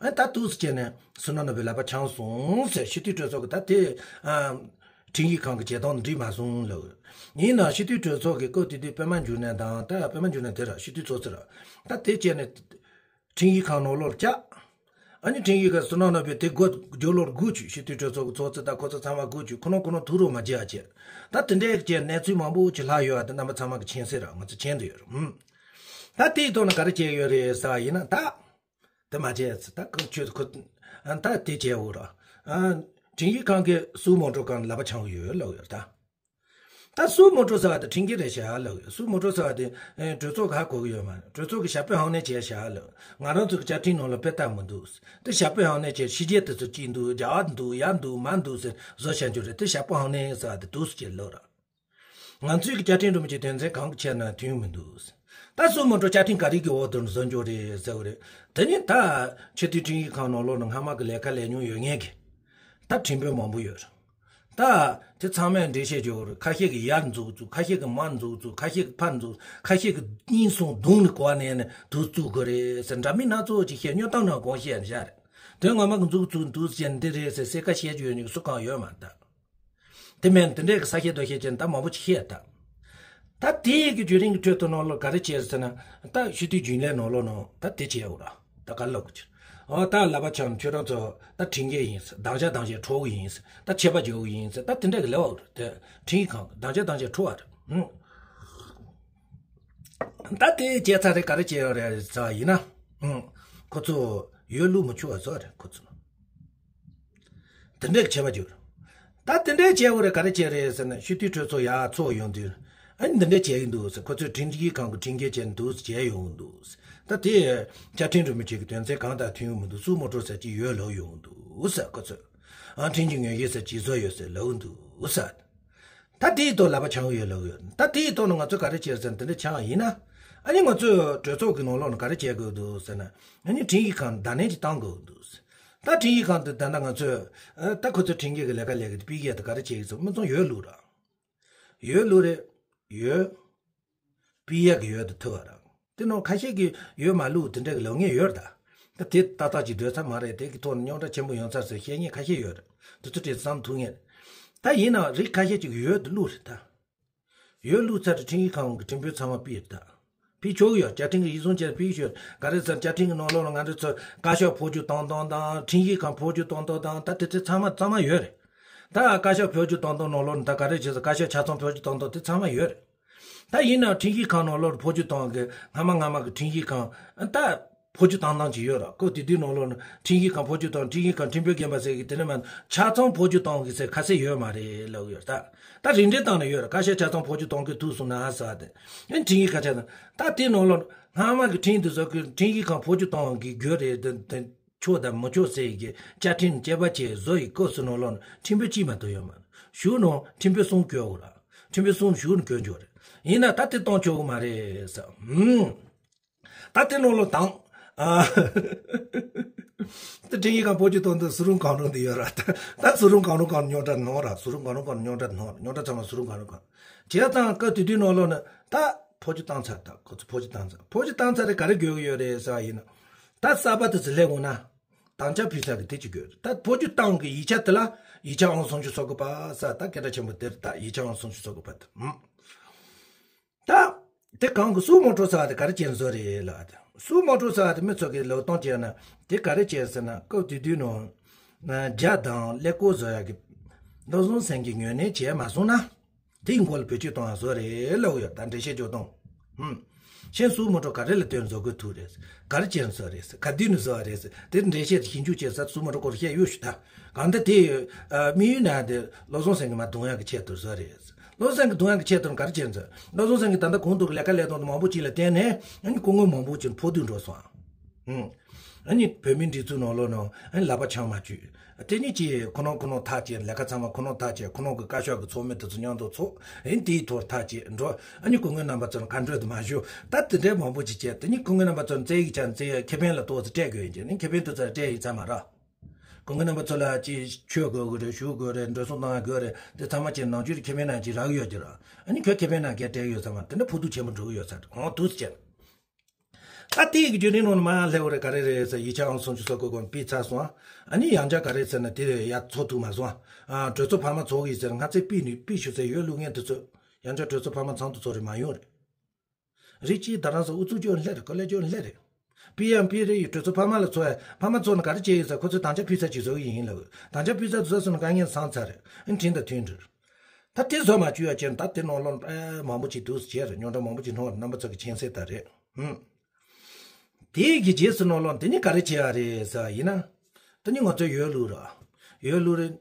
ཨ་ད་གཏུག་ཟེར་བྱས་ནས་སུ་ན་ན་བའི་ལག་པ་འཆང་སོང་ཟེར། སྤྱི་འཐུས་གྲོས་ཚོགས་ཀྱི་ད་དེ། ཨམ། ཁྲིམས་ཡིག་ཁང་གི་བྱེད་སྟངས་འགྲིག་མ་སོང་ལབ་ཡོད། ཡིན་ནའང་སྤྱི་འཐུས་གྲོས་ཚོགས་ཀྱི་སྐབས་དེ་དུས་པད་མ་འབྱུང་གནས་དང་། ད་པད་མ་འབྱུང་གནས་དེ་ར་སྤྱི་འཐུས་ཚོགས་གཙོ་ར། ད་དེ་བྱས་ནས། ཁྲིམས་ཡིག་ཁང་ནང་ལོགས་བཅར། ཨ་ནི་ཁྲིམས་ཡིག་གི་སུ་ནང་ན་བའི་དེ་སྒོ་རྒྱབ་ལོགས་སྒུག་བཅུག་སྤྱི་འཐུས་གྲོས་ཚོགས་ཀྱི་ཚོགས་གཙོ་དང་ཁོ་ཚོ་ཚང་མ་སྒུག་བཅུག་ཁོ་རང་ཁོ་རང་ཐུག་རོགས་མ་བྱེད་ཨ་བྱས། ད་དེ་འདྲའི་ཅན་གནས་ཚུལ་མང་པོ་ཅིག་ལྷག་ཡོད་ཨ། དེ་རྣམ་པ་ཚང་མ་གི་མཁྱེན་གསལ་ར། ང་ཚོ་མཁྱེན་དུ་ཡོད་ར། ཧུམ། ད་དེའི་ཐོག་ན་ག་རེ་བྱས་ཡོད་རེད་ཟེར་བ་ཡིན་ན། ད་དེ་མ་བྱས་ཚེ་ད་ཁོ་ཆོས་ཁོ་ཨ་ད་དེ་བྱས་འོ་ར། ཨ་ཁྲིམས་ཡིག་ཁང་གི་སུ་མོ་ཊ་གང་ལག་པ་འཆང་གི་ཡོད་ལབ་ཡོད་ད། ད་སུ་མོ་ཊ་ཟེར་བ་དེ་ཁྲིམས་འགལ་རེད་ཤག་ལབ། སུ་མོ་ཊ་ཟེར་བ་དེ་ཨེ་གྲོས་ཚོགས་ཧ་གོ་གི་ཡོད་མ་རེད། གྲོས་ཚོགས་ཀྱི་ཞབས་པད་ཧང་ནས་བྱས་ཤག་ལབ། ང་རང་ཚོ་གི་བཅའ་ཁྲིམས་ནང་ལ་དཔེ་ལྟ་མི་འདུག་དེ་ཞབས་པད་ཧང་ནས་བྱས། ཕྱི་རྒྱལ་དེ་ཚོ་གཅིག་འདུག་རྒྱ་གར་འདུག་ཡར་འདུག་མར་འདུག་ཟེར་བཟོ་བྱ་རྒྱུ་རེད། དེ་ཞབས་པད་ཧང་ནས་ཟེར་བ་དེ་འདུག་ཟེར་ལབ་ར། ང་ཚོའི་གི་བཅའ་ཁྲིམས་སྒྲོམ་གྱི་དོན་ཚན་གང་གི་ཆེད་ན་མཐུན་མི་འདུག་ད་སུ་མོ་ཊ་བཅའ་ཁྲིམས་ག་རེ་གི་འོག་ཏུ་བཟོ་རྒྱུ་རེད་ཟེར་བ་རེད། དེ་ནི་ད་སྤྱི་འཐུས་ཁྲིམས་ཡིག་ཁང་ནང་ལོགས་ནས་སྔ་མ་གི་ལས་ཀ་ལས་མྱོང་ཡོད་མཁན་གི་ད་ཁྲིམས་དཔོན་མང་པོ་ཡོད་རེད། ད་དེ་ཚང་མས་འགྲེལ་བཤད་བརྗོད་རེད། ཁ་ཤས་ཀྱིས་ཡར་འཛུགས་བཙུགས། ཁ་ཤས་ཀྱིས་མར་འཛུགས་བཙུགས། ཁ་ཤས་ཀྱིས་ཕར་འཛུགས། ཁ་ཤས་ཀྱིས་གཉིས་གསུམ་བརྡུངས་ནས་གོ་བ་ནས་ནས་དུ་བཙུགས་དགོས་རེད་ཟེར། འདྲ་མིན་སྣ་ཚོགས་ཅིག་བཤད། སྨྱོ་གཏམ་ནང་གང་བཤད་བཞག་རེད། དོན་ངོ་མ་གི་འཛུགས་བཙུགས་འདུག་ཟེར་འདི་རེད་ཟེར་གསལ་ཁ་བཤད་རྒྱུ་ཡོད་མཁན་སུ་གང་ཡོད་མ་རེད་ད། དེ་མིན་དེ་འདྲས་ཀྱི་ས་བཤད་རྡོ་བཤད་ཅན་ད་མང་པོ་ཅིག་བཤད་ད། ད་དེའི་གི་བརྒྱུད་རིམ་གྱི་ཁྲོད་དུ་ནང་ལོགས་ག་རེ་བྱས་ཟེར་ན། ད་སྤྱི་འཐུས་རྒྱུན་ལས་ནང་ལོགས་ནང་ད་དེ་བྱས་འོ་ར། ད་ག་ལབ་གི་ཨོ་ད་ལབ་པ་ཆགས་ན་ཁྱོད་རང་ཚོ་ད་ཁྲིམས་འགལ་ཡིན་ཟེར། སྡང་ཆ་སྡང་ཆ་འཕྲོག་གི་ཡིན་ཟེར། ད་ཆད་པ་འཇོག་གི་ཡིན་ཟེར། ད་དེ་འདྲ་གི་ལབ་པ་རེད། དེ་ཁྲིམས་ཁང་གི་སྡང་ཆ་སྡང་ཆ་འཕྲོག་པ་རེད། ཧུམ། ད་དེ་བྱས་ཚར་རེད། ག་རེ་བྱས་ཡོད་རེད་ཟེར་བ་ཡིན་ན། ཧུམ། ཁོ་ཚོ་ཡོད་ལུགས་མི་ཆོག་པ་བཟོ་བ་རེད་ཁོ་ཚོ། དེ་འདྲའི་བྱས་པ་འགྱུར། ད་དེ་འདྲའི་བྱས་པ་རེད། ག་རེ་བྱས་རེད་ཟེར་ན། སྤྱི་འཐུས་གྲོས་ཚོགས་ཡར་ཚོགས་ཡོང་དུས། ཨ་ནི་འདི་འདྲ་བྱས་ཀྱི་འདུག་ཟེར། ཁོ་ཚོས་ཁྲིམས་ཀྱི་ཁང་གི་ཁྲིམས་འགལ་བྱས་འདུག་བྱས་ཡོང་འདུག་ཟེར། ད་དེ་བཅའ་ཁྲིམས་སྒྲོམ་གྱི་གི་དོན་ཚན་གང་དང་མཐུན་ཡོང་མི་འདུག་སུ་མོ་ཊ་ཟེར་གྱི་ཡོད་ལོག་ཡོང་འདུག་ཟེར། ཁོ་ཚོས་ཨ་ཁྲིམས་ཀྱི་ངོས་ཡིག་ཟེར་གྱི་བཟོ་ཡོད་ཟེར་ལོག་འདུག་ཟེར། ད་དེའི་ཐོག་ལག་པ་འཆང་ཡོད་ལོག་ཡོད། ད་དེའི་ཐོག་ནས་ང་ཚོས་ག་རེ་བྱས་ཟེར་ན། དེ་འདྲ་ཆགས་ཡིན་ན། ཨ་ནི་ང་ཚོས་གྲོས་ཚོགས་ཀྱི་ནང་ལོགས་ནས་ག་རེ་བྱེད་དགོས་འདུག་ཟེར་ན། ཨ་ནི་ཁྲིམས་ཡིག་ཁང་བརྡ་ལན་ཅིག་བཏང་དགོས་འདུག་ཟེར། ད་ཁྲིམས་ཡིག་ཁང་དུ་ད་ལྟ་ང་ཚོས་ཨ་ད་ཁོ་ཚོ་ཁྲིམས་འགལ་གྱི་ལས་ཀ་ལས་ཀྱི་དཔེ་ཡས་དེ་ག་རེ་བྱེད་ཀྱི་ཚོ་མི་ཚང་ཡོད་ལུགས་ར། ཡོད་ལུགས་རེད། ཡོད། དཔེ་ཡས་ཀྱི་ཡོད་དུ་ཐུབ་པ་ར། དེ་ནང་ཁ་ཤས་ཀྱིས་ཡོད་མ་ལུགས་དེ་འདྲ་གི་ལབ་མཁན་ཡོད་ར། ད་ད་དེ་ཏག་ཏག་ཅིག་སྡོད་ས་མ་རེད། དེ་གི་ཐོག་ནས་རྙོག་དྲ་ཆེན་པོ་ཡོང་ཚར་ཟེར་བཤད་མཁན་ཁ་ཤས་ཡོད་ར། དེ་ཚོ་དེ་བསམ་ཐུབ་མཁན་རེད། ད་ཡིན་ནའང་རིགས་ཁ་ཤས་ཅིག་ཡོད་དུ་ལུགས་རེད་ད། ཡོད་ལུགས་ཚར་དུས་ཁྲིམས་ཡིག་ཁང་གི་ཁྲིམས་དཔོན་ཚང་མ་ཕུད་ཡོད་ད། ཕུད་ཆོག་གི་ཡོད། བཅའ་ཁྲིམས་ཀྱི་ཡིག་ཚང་བཅས་ཕུད་ཤོད། ག་རེ་ཟེར་བཅའ་ཁྲིམས་ཀྱི་ནང་ལོགས་ལ་ང་ཚོ་ཚོ་བཀའ་ཤག་འཕོ་འགྱུར་བཏང་སྟངས་དང་། ཁྲིམས་ཡིག་ཁང་འཕོ་འགྱུར་བཏང་སྟངས་དང་། ད་དེ་ཚོ་ཚང་མ་གཙང་མ་ཡོད་རེད། ད་བཀའ་ཤག་འཕོ་འགྱུར་བཏང་སྟངས་ནང་ལོགས་ནས་ད་ག་རེ་བྱས་ཟེར། བཀའ་ཤག་ཆ་ཚང་འཕོ་འགྱུར་བཏང་སྟངས་དེ་ཚང་མ་ཡོད་རེད། ད་ཡིན་ནའང་ཁྲིམས་ཡིག་ཁང་ནང་ལོགས་འཕོ་འགྱུར་བཏང་གི་སྔ་མ་སྔ་མ་གི་ཁྲིམས་ཡིག་ཁང་ད་འཕོ་འགྱུར་བཏང་སྟངས་ཅིག་ཡོད་ར། ཁོ་དེ་དུས་ནང་ལོགས་ནས་ཁྲིམས་ཡིག་ཁང་འཕོ་འགྱུར་བཏང་། ཁྲིམས་ཡིག་ཁང་ཁྲིམས་དཔོན་རྒན་པ་ཟེར་གི་དེ་ནས་མ་ཆ་ཚང་འཕོ་འགྱུར་བཏང་གི་ཟེར་ཁ་གསལ་ཡོད་མ་རེད་ལབ་ཡོད་ད། ད་རིན་བསྲེལ་བཏང་ནས་ཡོད་ར། བཀའ་ཤག་ཆ་ཚང་འཕོ་འགྱུར་གཏོང་གི་ཐུག་སོང་ན་ཟེར་བ་དེ། ཨེ་ཁྲིམས་ཡིག་ཁ་ཆ་ཚང་ད་དེ་ནང་ལོགས་སྔ་མ་གི་ཁྲིམས་དེ་ཚོ་གི་ཁྲིམས་ཡིག་ཁང་འཕོ་འགྱུར་གཏོང་གི་རྒྱུ་རེད་དེ་དེ་ཆོག་དང་མི་ཆོག་ཟེར་ཡི་གི་བཅའ་ཁྲིམས་བཅའ་བ་བཅས་བཟོ་ཡི་སྐབས་སུ་ནང་ལོགས་ནས་ཁྲིམས་དཔོན་གཅིག་མ་གཏོགས་ཡོད་མ་རེད། གཞུག་ནང་ཁྲིམས་དཔོན་གསུམ་བསྐོས་འོ་ར། ཁྲིམས་དཔོན་གསུམ་གཞུག་ནས་བསྐོས་འཇོག་རེད། ཡིན་ན་ད་དེ་གཏོང་ཆོག་གི་མ་རེད་ཟེར། ཧུམ། ད་དེ་ནང་ལོགས་དང་། ཨ། དེ་ཁྲིམས་ཡིག་ཁང་འཕོ་འགྱུར་གཏོང་དུས་སུ་རུང་གང་རུང་དེ་ཡོད་ར། ད་ད་སུ་རུང་གང་རུང་གང་རུང་རྙོག་དྲ་ནོར་ར། སུ་རུང་གང་རུང་གང་རུང་རྙོག་དྲ་ནོར་ར། རྙོག་དྲ་ཚང་མ་སུ་རུང་གང་རུང་གང་རུང་། བྱས་ཙང་སྐབས་དེ་དུས་ནང་ལོགས་ནས་ད་འཕོ་འགྱུར་བཏང་ཚར། ད་ཁོ་ཚོ་འཕོ་འགྱུར་བཏང་ཚར། འཕོ་འགྱུར་བཏང་ཚར་རེད། ག་རེ་དགོས་ཀྱི་ཡོད་རེད་ཟེར་བ་ཡིན་ན། ད་གསར་པ་དེ་ཚོ་སླེབས་འོང་ན། དམ་བཅའ་ཕུལ་ས་གི་དེ་གཅིག་དགོས་རེད། ད་འཕོ་འགྱུར་བཏང་གི་ཡིག་ཆ་དེ་ལ་ཡིག་ཆ་ཨང་སུམ་ཅུ་སོ་དགུ་པ་ཟེར། ད་སྐད་གྲགས་ཆེན་པོ་དེ་རེད། ད་ཡིག་ཆ་ཨང་སུམ་ཅུ་སོ་དགུ་པ་དེ། ཧུམ། ད་དེ་གང་གི་སུ་མོ་ཊ་ཟེར་བ་དེ་ག་རེ་བྱས་ནས་བཟོས་རེད་ལབ་དེ། སུ་མོ་ཊ་ཟེར་བ་དེ་མི་ཚོ་གི་ལབ་སྟངས་བྱས་ན་དེ་ག་རེ་བྱས་ཟེར་ན། སྐབས་དེ་དུས་ནང་རྒྱ་དང་ཀླད་ཀོར་བཟོ་ཡག་གི་བློ་བཟང་སེང་གེ་ངོས་ལེན་བྱས་མ་སོང་ན། དེའི་མགོ་ལ་བེད་སྤྱོད་གཏོང་ཡག་བཟོས་རེད་ལབ་ཡོད། ད་འགྲེལ་བཤད་རྒྱག་སྟངས། ཧུམ། ཁྱེད་སུ་མོ་ཊ་ག་རེ་ལ་བརྟེན་བཟོ་དགོས་ཐུག་རེད། ག་རེ་བྱས་ནས་བཟོ་བ་རེད། ག་དུས་ནས་བཟོ་བ་རེད། དེ་འགྲེལ་བཤད་ཞིབ་འཇུག་བྱས་ས་སུ་མོ་ཊ་སྐོར་བཤད་ཡོད་ཞུ་ད། གང་ལྟར་དེ་དམིགས་ཡུལ་ན་དེ་བློ་བཟང་སེང་གེ་མར་རྡུང་ཡག་གི་ཆེད་དུ་བཟོ་རེད། བློ་བཟང་སེང་གེ་རྡུང་ཡག་གི་ཆེད་དུ་ག་རེ་བྱས་ནས་བཟོ། བློ་བཟང་སེང་གེ་ད་ལྟ་གོང་དུ་ལས་ཀ་ལས་སྟངས་མང་པོ་ཅིག་ལ་བརྟེན་ནས་ཨ་ནི་སྐུ་ངོ་མང་པོ་ཅིག་ཕོག་ཐུག་འགྲོ་སོང་། ཨ་ནི་བོད་མིའི་སྒྲིག་འཛུགས་ནང་ལོགས་ནང་ཨ་ནི་ལག་པ་འཆང་མ་བཅུག་དེ་ནི་ཅི་ཁོ་ནོ་ཁོ་ནོ་ཐག་བཅད། ལས་ཀ་ཚང་མ་ཁོ་ནོ་ཐག་བཅད། ཁོ་ནོ་གི་བཀའ་ཤག་གི་ཚོགས་མི་དེ་ཚོ་མཉམ་དུ་ཚོགས། ཨ་ནི་དེའི་ཐོག་ཐག་བཅད་འགྲོ། ཨ་ནི་སྐུ་ངོ་རྣམ་པ་ཚོར་ག་འགྲོ་དུ་མ་ཞུ། ད་དེ་འདྲའི་མང་པོ་ཅིག་བྱས། དེ་ནི་སྐུ་ངོ་རྣམ་པ་ཚོར་བཙན་ཡིག་ཆ་བཙན་ཁེ་ཕན་ལ་ཏོག་ཙམ་སྤྲད་དགོས་ཡིན་ཅེ་ནི་ཁེ་ཕན་དེ་ཚོ་སྤྲད་ཡིན་ཚར་མ་ར། སྐུ་ངོ་རྣམ་པ་ཚོ་ལ་ཅི་ཆོས་དགོས་དགོས་རེད། ཞུ་དགོས་རེད། འགྲོ་སོང་གནང་དགོས་རེད། དེ་ཚང་མ་ཅི་ནང་ཆོས་ཁེ་ཕན་ན་ཅི་རག་ཡོད་ཀྱི་ར། ཨ་ནི་ཁོས་ཁེ་ཕན་ན་གལ་སྤྲད་ཡོད་ཚར་མ། དེ་འདྲ་ཕོག་ཐུག་ཆེན་པོ་འགྲོ་གི་ཡོད་ཚར་ཧོང་དུས་ཟེར། ད་ལྟའི་གི་བརྒྱུད་རིམ་ནང་ནས་མར་སླེབས་པ་རེད། ག་རེ་རེད་ཟེར་ཡིག་ཆ་ཨང་སུམ་ཅུ་སོ་དགུ་གོང་ཕུད་ཚར་སོང་། ཨ་ནི་ཡང་བསྐྱར་ག་རེ་ཟེར་ན་དེ་ཡར་ཚོགས་ཐུབ་མ་སོང་། ཨ་གྲོས་ཚོགས་འཕར་མ་ཚོགས་ཀྱི་ཟེར་སྔ་ཚེ་ཕུད་ནས་ཕུད་ཞུ་ཟེར་ཡོད་ལུགས་ངན་དེ་ཚོ་ཡང་བསྐྱར་གྲོས་ཚོགས་འཕར་མ་ཚང་དུ་ཚོགས་རེད་མ་ཡོང་རེད། རིགས་གཅིག་ད་རང་ཚོ་ཨུ་ཚུགས་སྐྱོན་སླེབས་རེད། ཀོ་ལེ་སྐྱོན་སླེབས་རེད། ཕུད་ཡང་ཕུད་རེད་ཡོད། གྲོས་ཚོགས་འཕར་མ་ལ་ཚོགས་ཡ་འཕར་མ་ཚོགས་ནས་ག་རེ་བྱས་ཡོད་ཟེར་ཁོ་ཚོས་དམ་བཅའ་ཕུལ་ཚར་ཅིག་བཟོ་གི་ཡིན་ལབ། དམ་བཅའ་ཕུལ་ཚར་དུ་ཚོགས་སོང་ན་དཀའ་ངལ་སངས་ཚར་རེད། ཨ་ཁྲིམས་དང་མཐུན་འགྲོ། ད་དེ་བཟོ་མ་བཅུག་ཡ་ཅེར་ད་དེ་ནང་ལོགས་ཨེ་མང་པོ་ཅིག་འདུག་ཟེར་རེད། རྙོག་དྲ་མང་པོ་ཅིག་འཁྲུངས་རེད། རྣམ་པ་ཚོ་གི་མཁྱེན་གསལ་ལྟར་རེད། ཧུམ། དེ་གི་རྗེས་སུ་ནང་ལོགས་འདི་ནི་ག་རེ་བྱས་ཡ་རེད་ཟེར་བ་ཡིན་ན། དེ་ནི་ང་ཚོ་ཡོད་ལུགས་ར། ཡོད་ལུགས་རེད།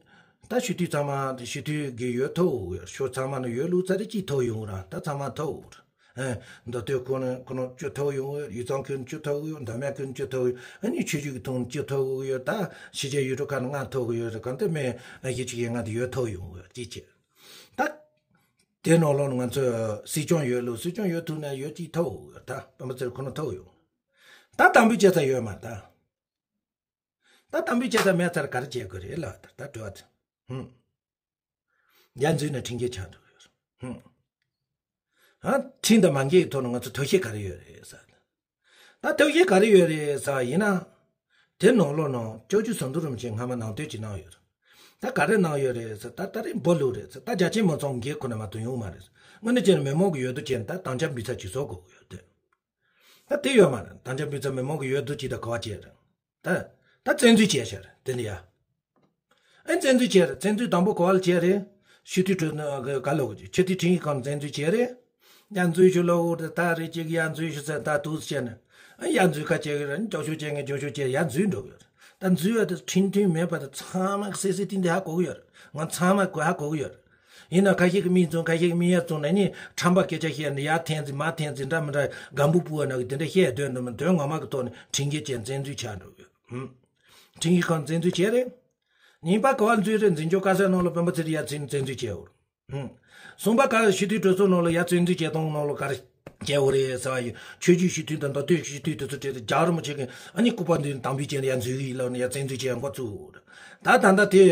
ད་སྤྱི་འཐུས་ཚང་མ་སྤྱི་འཐུས་གི་ཡོད་ཐོག་ཡོད་ཤོག་ཚང་མ་ནི་ཡོད་ལུགས་ཚ་རེ་ཅིག་ཐོག་ཡོང་ར། ད་ཚང་མ་ཐོག་ར། ཨེ། མདོ་སྟོད་ཁོ་ན་ཁོ་ན་བཅུ་ཐོག་ཡོང་ཡོད། ཡུལ་ཚང་ཁུལ་བཅུ་ཐོག་ཡོད། མདོ་སྨད་ཁུལ་བཅུ་ཐོག་ཡོད། ཨ་ནི་ཆོས་བརྒྱུད་ཀྱི་ཐོག་བཅུ་ཐོག་ཡོད། ད་ཕྱི་རྒྱལ་ཡུལ་གྲུ་ཁག་ནང་ལྔ་ཐོག་ཡོད་རེད། གང་ལྟར་མེད་བཞི་བཅུ་ཞེ་ལྔ་དེ་ཡོད་ཐོག་ཡོང་ཡོད་ཅི་བྱེད། ད་དེ་ནང་ལོགས་ང་ཚོ་སྲིད་སྐྱོང་ཡོད་ལུགས། སྲིད་སྐྱོང་ཡོད་ཐུག་ན་ཡོད་ཅིག་ཐོག་ཡོད། ད་སྤེན་པ་ཚེ་རིང་ཁོ་ན་ཐོག་ཡོད། ད་དམ་འབུལ་བྱེད་ས་ཡོད་མ་རེད། ད་ད་དམ་འབུལ་བྱེད་ས་མེད་ཚར་ག་རེ་བྱེད་དགོས་རེད་ལ། ད་ད་དྲི་བ་དེ། ཧུམ། ཡར་འཛུལ་ནས་ཁྲིམས་འགལ་ཆགས་འགྲོ་གི་ཡོད་རེད། ཧུམ། ཨ། ཁྲིམས་དང་མ་འགལ་གྱི་ཐོག་ནས་ང་ཚོ་ཐབས་ཤེས་ག་རེ་ཡོད་རེད་ཟེར། ད་ཐབས་ཤེས་ག་རེ་ཡོད་རེད་ཟེར་ཡིན་ན། དེ་ནང་ལོགས་ནང་སྐྱབས་རྗེ་ཟམ་གདོང་རིན་པོ་ཆེ་སྔ་མ་ནང་དོན་ཅིག་གནང་ཡོད་རེད། ད་ག་རེ་གནང་ཡོད་རེད་ཟེར། ད་ད་རེས་འབོ་ལུགས་རེད་ཟེར། ད་རྒྱ་ཆེ་མི་ཚང་འགན་ཁོ་ན་མ་གཏོགས་ཡོང་མ་རེད། དངོས་གནས་བྱས་ན་མི་མང་གི་འོས་བསྡུ་བྱས་ན་ད་དམ་བཅའ་འབུལ་ཚར་ཅིག་བཟོ་དགོས་ཀྱི་ཡོད་དེ། ད་དེ་ཡོད་མ་རེད། དམ་བཅའ་འབུལ་ཚར་མི་མང་གི་འོས་བསྡུ་ཅིག་ད་ག་བ་བྱས་རེད། ད་ད་བཙན་འཛུལ་བྱས་ཤག་རེད་དེ་འདི་ཡ། ཨེ་བཙན་འཛུལ་བྱས་རེད། བཙན་འཛུལ་དང་པོ་ག་བ་ལ་བྱས་རེད། སྤྱི་འཐུས་གྲོས་ག་ལོག་གི་སྤྱི་འཐུས་ཁྲིམས་ཡིག་ཁང་བཙན་འཛུལ་བྱས་རེད། ཡར་འཛུལ་ཞུ་ལོག་གི་ད་རེ་གཅིག་ཡར་འཛུལ་ཞུ་ཟེར་ད་དུས་བྱས་ན། ཨེ་ཡར་འཛུལ་ཁ་བྱས་གི་རེད། རྒྱབ་སྐྱོར་བྱས་ངས་རྒྱབ་སྐྱོར་བྱས་ཡར་འཛུལ་འགྲོ་གི་རེད། ད་འཛུལ་བ་དེ་ཁྲིམས་མཐུན་མེད་པ་དེ་ཚང་མ་གསལ་གསལ་ཏིང་ཏིང་ཧ་གོ་གི་ཡོད་རེད། ང་ཚང་མ་གོ་ཧ་གོ་གི་ཡོད་རེད། ཡིན་ན་ཁ་ཤས་ཀྱི་མིག་བཙུམ་ཁ་ཤས་ཀྱི་མིག་ཡར་བཙུམ་ནས་ནི་ཁྲམ་པ་སྐད་ཆ་བཤད་ནས་ཡར་འཐེན་ཟིན་མར་འཐེན་ཟིན་འདྲ་མི་འདྲ་སྒམ་པོ་སྤུ་བ་ནང་གི་དེ་འདྲ་བཤད་སྡོད་འདུག་མི་དོན་ངོ་མ་གི་ཐོག་ནས་ཁྲིམས་འགལ་བྱས་བཙན་འཛུལ་ཆགས་འགྲོ་གི་ཡོད། ཧུམ། ཁྲིམས་ཡིག་ཁང་བཙན་འཛུལ་བྱས་རེད། གཉིས་པ་ག་བ་འཛུལ་རེད། འཛིན་སྐྱོང་བཀའ་ཤག་ནང་ལ་སྤེན་པ་ཚེ་རིང་ཡར་བཙན་བཙན་འཛུལ་བྱས་ཡོད། ཧུམ། གསུམ་པ་ག་སྤྱི་འཐུས་གྲོས་ཚོགས་ནང་ལ་ཡར་བཙན་འཛུལ་བྱས་སྟངས་ནང་ལ་ག་རེ་བྱས་ཡོད་རེད་ཟེར་བ་ཡིན། ཆོས་བརྒྱུད་སྤྱི་འཐུས་དང་མདོ་སྟོད་སྤྱི་འཐུས་དེ་ཚོ་གྲས་དེ་རྒྱལ་བ་རིན་པོ་ཆེ་གིས་ཨ་ནི་སྐུ་པར་འདི་དམ་འབུལ་བྱས་ནས་ཡར་འཛུལ་གི་ཡིན་ལབ་ནས་ཡར་བཙན་འཛུལ་བྱས་ཡོད་འགོ་བཙུགས། ད་ད་ལྟ་དེ་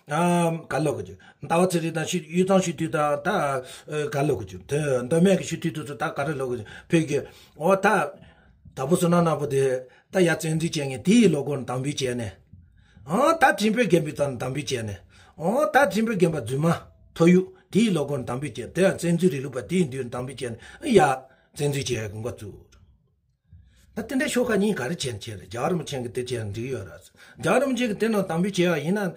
ཨ་ག་ལོག་གི་ཟླ་བ་ཚེ་རིང་དང་ཡུལ་ཚང་སྤྱི་འཐུས་དང་ད་ག་ལོག་གི་དེ་མདོ་སྨད་ཀྱི་སྤྱི་འཐུས་དེ་ཚོ་ད་ག་རེ་ལོག་གི་བོད་ཀྱི་འོ་ད། དྭགས་པོ་བསོད་ནམས་ནག་པོ་དེ་ད་ཡར་བཙན་འཛུལ་བྱས་ངས་དེའི་ལོ་སྐོར་དམ་འབུལ་བྱས་ནས། ཨང་ད་ཁྲིམས་དཔོན་རྒན་པའི་ཚང་དམ་འབུལ་བྱས་ནས། ཨང་ད་ཁྲིམས་དཔོན་རྒན་པ་རྫུན་མ་ཐོ་ཡུག་དེའི་ལོ་སྐོར་དམ་འབུལ་བྱས་དེ་ཡང་བཙན་འཛུལ་རིང་ལུགས་པ་དེའི་མདུན་དམ་འབུལ་བྱས་ནས་ཡ་བཙན་འཛུལ་བྱས་ཡག་གི་འགོ་བཙུགས། ད་དེ་འདྲའི་ཤོག་ཁག་གཉིས་ག་རེ་བྱས་ནས་བྱས་རེད། རྒྱལ་བ་རིན་པོ་ཆེ་གི་དེ་བྱས་ནས་འགྲིག་ཡོད་ར། རྒྱལ་བ་རིན་པོ་ཆེ་གི་དེ་ནང་དམ་འབུལ་བྱས་ཡག་ཡིན་ན་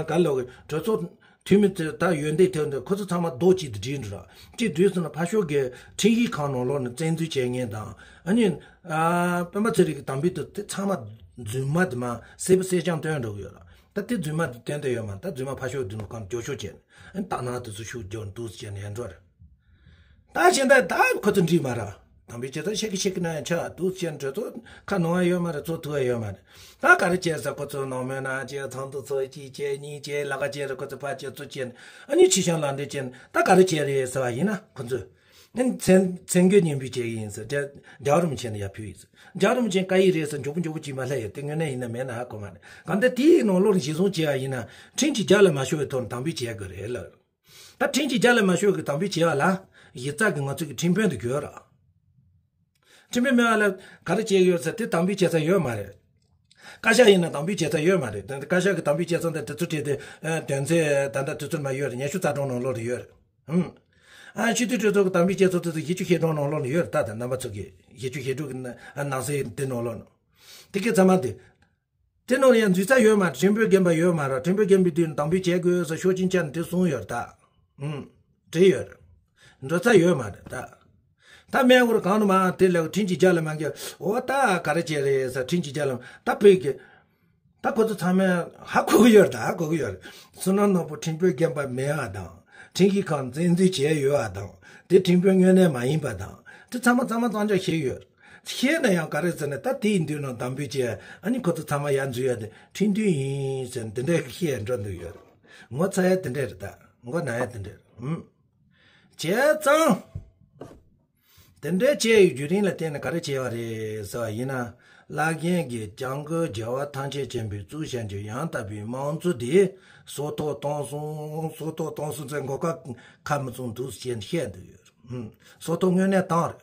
ག་ལོག་གི་གྲོས་ཚོགས། འཐུས་མི་དེ་ད་ཡོན་ཏན་ཐོན་ཏེ་ཁོ་ཚོ་ཚང་མ་རྡོག་གཅིག་ཏུ་སྒྲིལ་འགྲོ་ར། གཅིག་སྒྲིལ་སོང་ན་ཕར་ཕྱོགས་ཀྱི་ཁྲིམས་ཞིབ་ཁང་ནང་ལོགས་ནས་བཙན་འཛུལ་བྱས་མཁན་དང་ཨ་ནི་ཨ་སྤེན་པ་ཚེ་རིང་གི་དམ་འབུལ་དེ་དེ་ཚང་མ་རྫུན་མ་དེ་མ་གསལ་པོ་གསལ་རྐྱང་སྟོན་འགྲོ་གི་ཡོད་ར། ད་དེ་རྫུན་མ་དེ་སྟོན་བསྡད་ཡོད་མ་ད་རྫུན་མ་ཕར་ཕྱོགས་དེ་ནས་གང་མགྱོགས་ཤོག་བྱས་ནས་ཨ་ནི་དག་སྣང་དེ་ཚོ་ཤུགས་རྒྱག་འདུག་བྱས་ནས་ཡར་འགྲོ་ར། ད་གཞན་དག་ད་ཁོ་ཚོ་འགྲིག་མ་ར། དམ་པའི་ཆེ་ཚང་ཤེས་ཀི་ཤེས་ཀི་ན་ཡང་ཆ་དུས་ཆེན་གྲོས་ཚོགས་ཁ་ནང་ཡོད་མ་རེད། ཚོགས་ཐུབ་ཡོད་མ་རེད། ད་ག་རེ་བྱས་ཟེར་ཁོ་ཚོ་ནང་མོལ་ན་བྱས་ཚང་དུ་ཚོགས་གཅིག་བྱས་གཉིས་བྱས་ལ་ཁ་བྱས་རེད། ཁོ་ཚོ་ཕར་བྱས་ཚུར་བྱས་ཨ་ནི་ཕྱི་བཤམས་ལག་འདེབས་བྱས་ད་ག་རེ་བྱས་རེད་ཟེར་བ་ཡིན་ན་ཁོ་ཚོས་ཨ་ནི་མཚན་མཚན་བཀོད་སྙན་འབུལ་བྱས་ཡིན་ཟེར་རྒྱ་རྒྱལ་བ་རིན་པོ་ཆེ་ནས་ཡར་ཕུལ་ཡིན་ཟེར། རྒྱལ་བ་རིན་པོ་ཆེ་བཀའ་ཡིག་རེད་ཟེར་མགྱོགས་པོ་མགྱོགས་པོ་ཅིག་མ་སླེབས་ཡོད་དེ་དངོས་གནས་ཡིན་ན་མེད་ན་ཧ་གོ་མ་རེད། གང་ལྟར་དེའི་ནང་ལོགས་ལ་གཞི་བཟུང་བྱས་པ་ཡིན་ན་ཁྲིམས་ཀྱི་རྒྱ་ལ་མ་ཤོར་བའི་ཐོག་ནས་དམ་འབུལ་བྱས་དགོས་རེད་ལ། ད་ཁྲིམས་ཀྱི་རྒྱ་ལ་མ་ཤོར་གི་དམ་འབུལ་བྱས་པ་ལ་གཞི་རྩ་གི་ང་ཚོ་གི་ཁྲིམས་དཔོན་དུ་གྱུར་ར། ཁྲིམས་དཔོན་མེད་པ་ལ་ག་རེ་བྱས་ཡོད་ཟེར་དེ་དམ་འབུལ་བྱས་ས་ཡོད་མ་རེད། བཀའ་ཤག་ཡིན་ན་དམ་འབུལ་བྱས་ས་ཡོད་མ་རེད། དེ་བཀའ་ཤག་གི་དམ་འབུལ་བྱས་ས་འདི་དེ་ཚོ་བྲིས་ཏེ་དོན་ཚན་ད་ལྟ་དུས་ཚོད་མ་ཡོད་རེད། ཉི་ཤུ་རྩ་གྲངས་ནང་ལོགས་ལ་ཡོད་རེད། ཧུམ། ཨ་སྤྱི་འཐུས་གྲོས་ཚོགས་ཀྱི་དམ་འབུལ་བྱས་ཚོ་དེ་ཚོ་བཞི་བཅུ་ཞེ་གྲངས་ནང་ལོགས་ལ་ཡོད་རེད། ད་ད་རྣམ་པ་ཚོ་གི་བཞི་བཅུ་ཞེ་དྲུག་གི་ནང་གསེས་དེ་ནང་ལོགས་ནང་དེ་གའི་ཚང་མ་དེ། དེ་ནང་ཡང་འཛུལ་ས་ཡོད་མ་རེད། ཁྲིམས་དཔོན་རྒན་པ་ཡོད་མ་རེད། ཁྲིམས་དཔོན་རྒན་པའི་དུས་དམ་འབུལ་བྱེད་དགོས་ཟེར་ཤོག་ཆེན་བཅར་ནས་དེ་གསུངས་ཡོད་རེད་ད། ཨུམ། བྲིས་ཡོད་རེད། འགྲོ་ས་ཡོད་མ་རེད་ད། ད་མེད་བར་གང་དུ་མ་དེ་ལས་ཁྲིམས་ཀྱི་རྒྱ་ལ་མ་འགྱུར། འོ་ད་ག་རེ་བྱས་རེད་ཟེར། ཁྲིམས་ཀྱི་རྒྱ་ལ་ད་བོད་ཀྱི། ད་ཁོ་ཚོ་ཚང་མས་ཧ་གོ་གི་ཡོད་རེད། ད་ཧ་གོ་གི་ཡོད་རེད། བསོད་ནམས་ནོར་བུ་ཁྲིམས་དཔོན་རྒན་པ་མེད་པ་དང་། ཁྲིམས་ཀྱི་ཁང་བཙན་འཛུལ་བྱས་ཡོད་པ་དང་། དེ་ཁྲིམས་དཔོན་དངོས་གནས་མ་ཡིན་པ་དང་། དེ་ཚང་མ་ཚང་མ་གཙང་ཆག་བྱས་ཡོད་རེད། བྱས་ན་ཡང་ག་རེ་ཟེར་ན། ད་དེའི་མདུན་ནང་དམ་འབུལ་བྱས། ཨ་ནི་ཁོ་ཚོ་ཚང་མ་ཡར་འཛུལ་ཡ་དེ་ཁྲིམས་མཐུན་ཡིན་ཟེར་ནས་དེ་འདྲའི་བཤད་འགྲོ་འདུག་ཡོད་རེད། ངོ་ཚ་ཡ་དེ་འདྲ་རེད། ད་མགོ་ན་ཡ་དེ་འདྲ་རེད། ཨུམ། བྱས་ཙང་། དེ་འདྲའི་བྱས་ཡོད་བརྒྱུད་རིམ་ལ་བརྟེན་ནས་ག་རེ་བྱས་པ་རེད་ཟེར་བ་ཡིན་ན། བླ་རྒན་གྱིས་སྐྱབས་མགོན་རྒྱལ་བ་ཐམས་ཅད་མཁྱེན་པས་བཙུགས་བཞག་རྒྱུ་ཡང་དག་པའི་དམངས་གཙོ་དེ་སྲོག་ཐོག་བཏང་སོང་། སྲོག་ཐོག་བཏང་སོང་ཟེར་མགོ་ཁ་ཁ་མི་བཙུམ་འདུག་ཅེས་བཤད་འདུག་ཡོད། ཧུམ། སྲོག་ཐོག་དངོས་གནས་བཏང་རེད།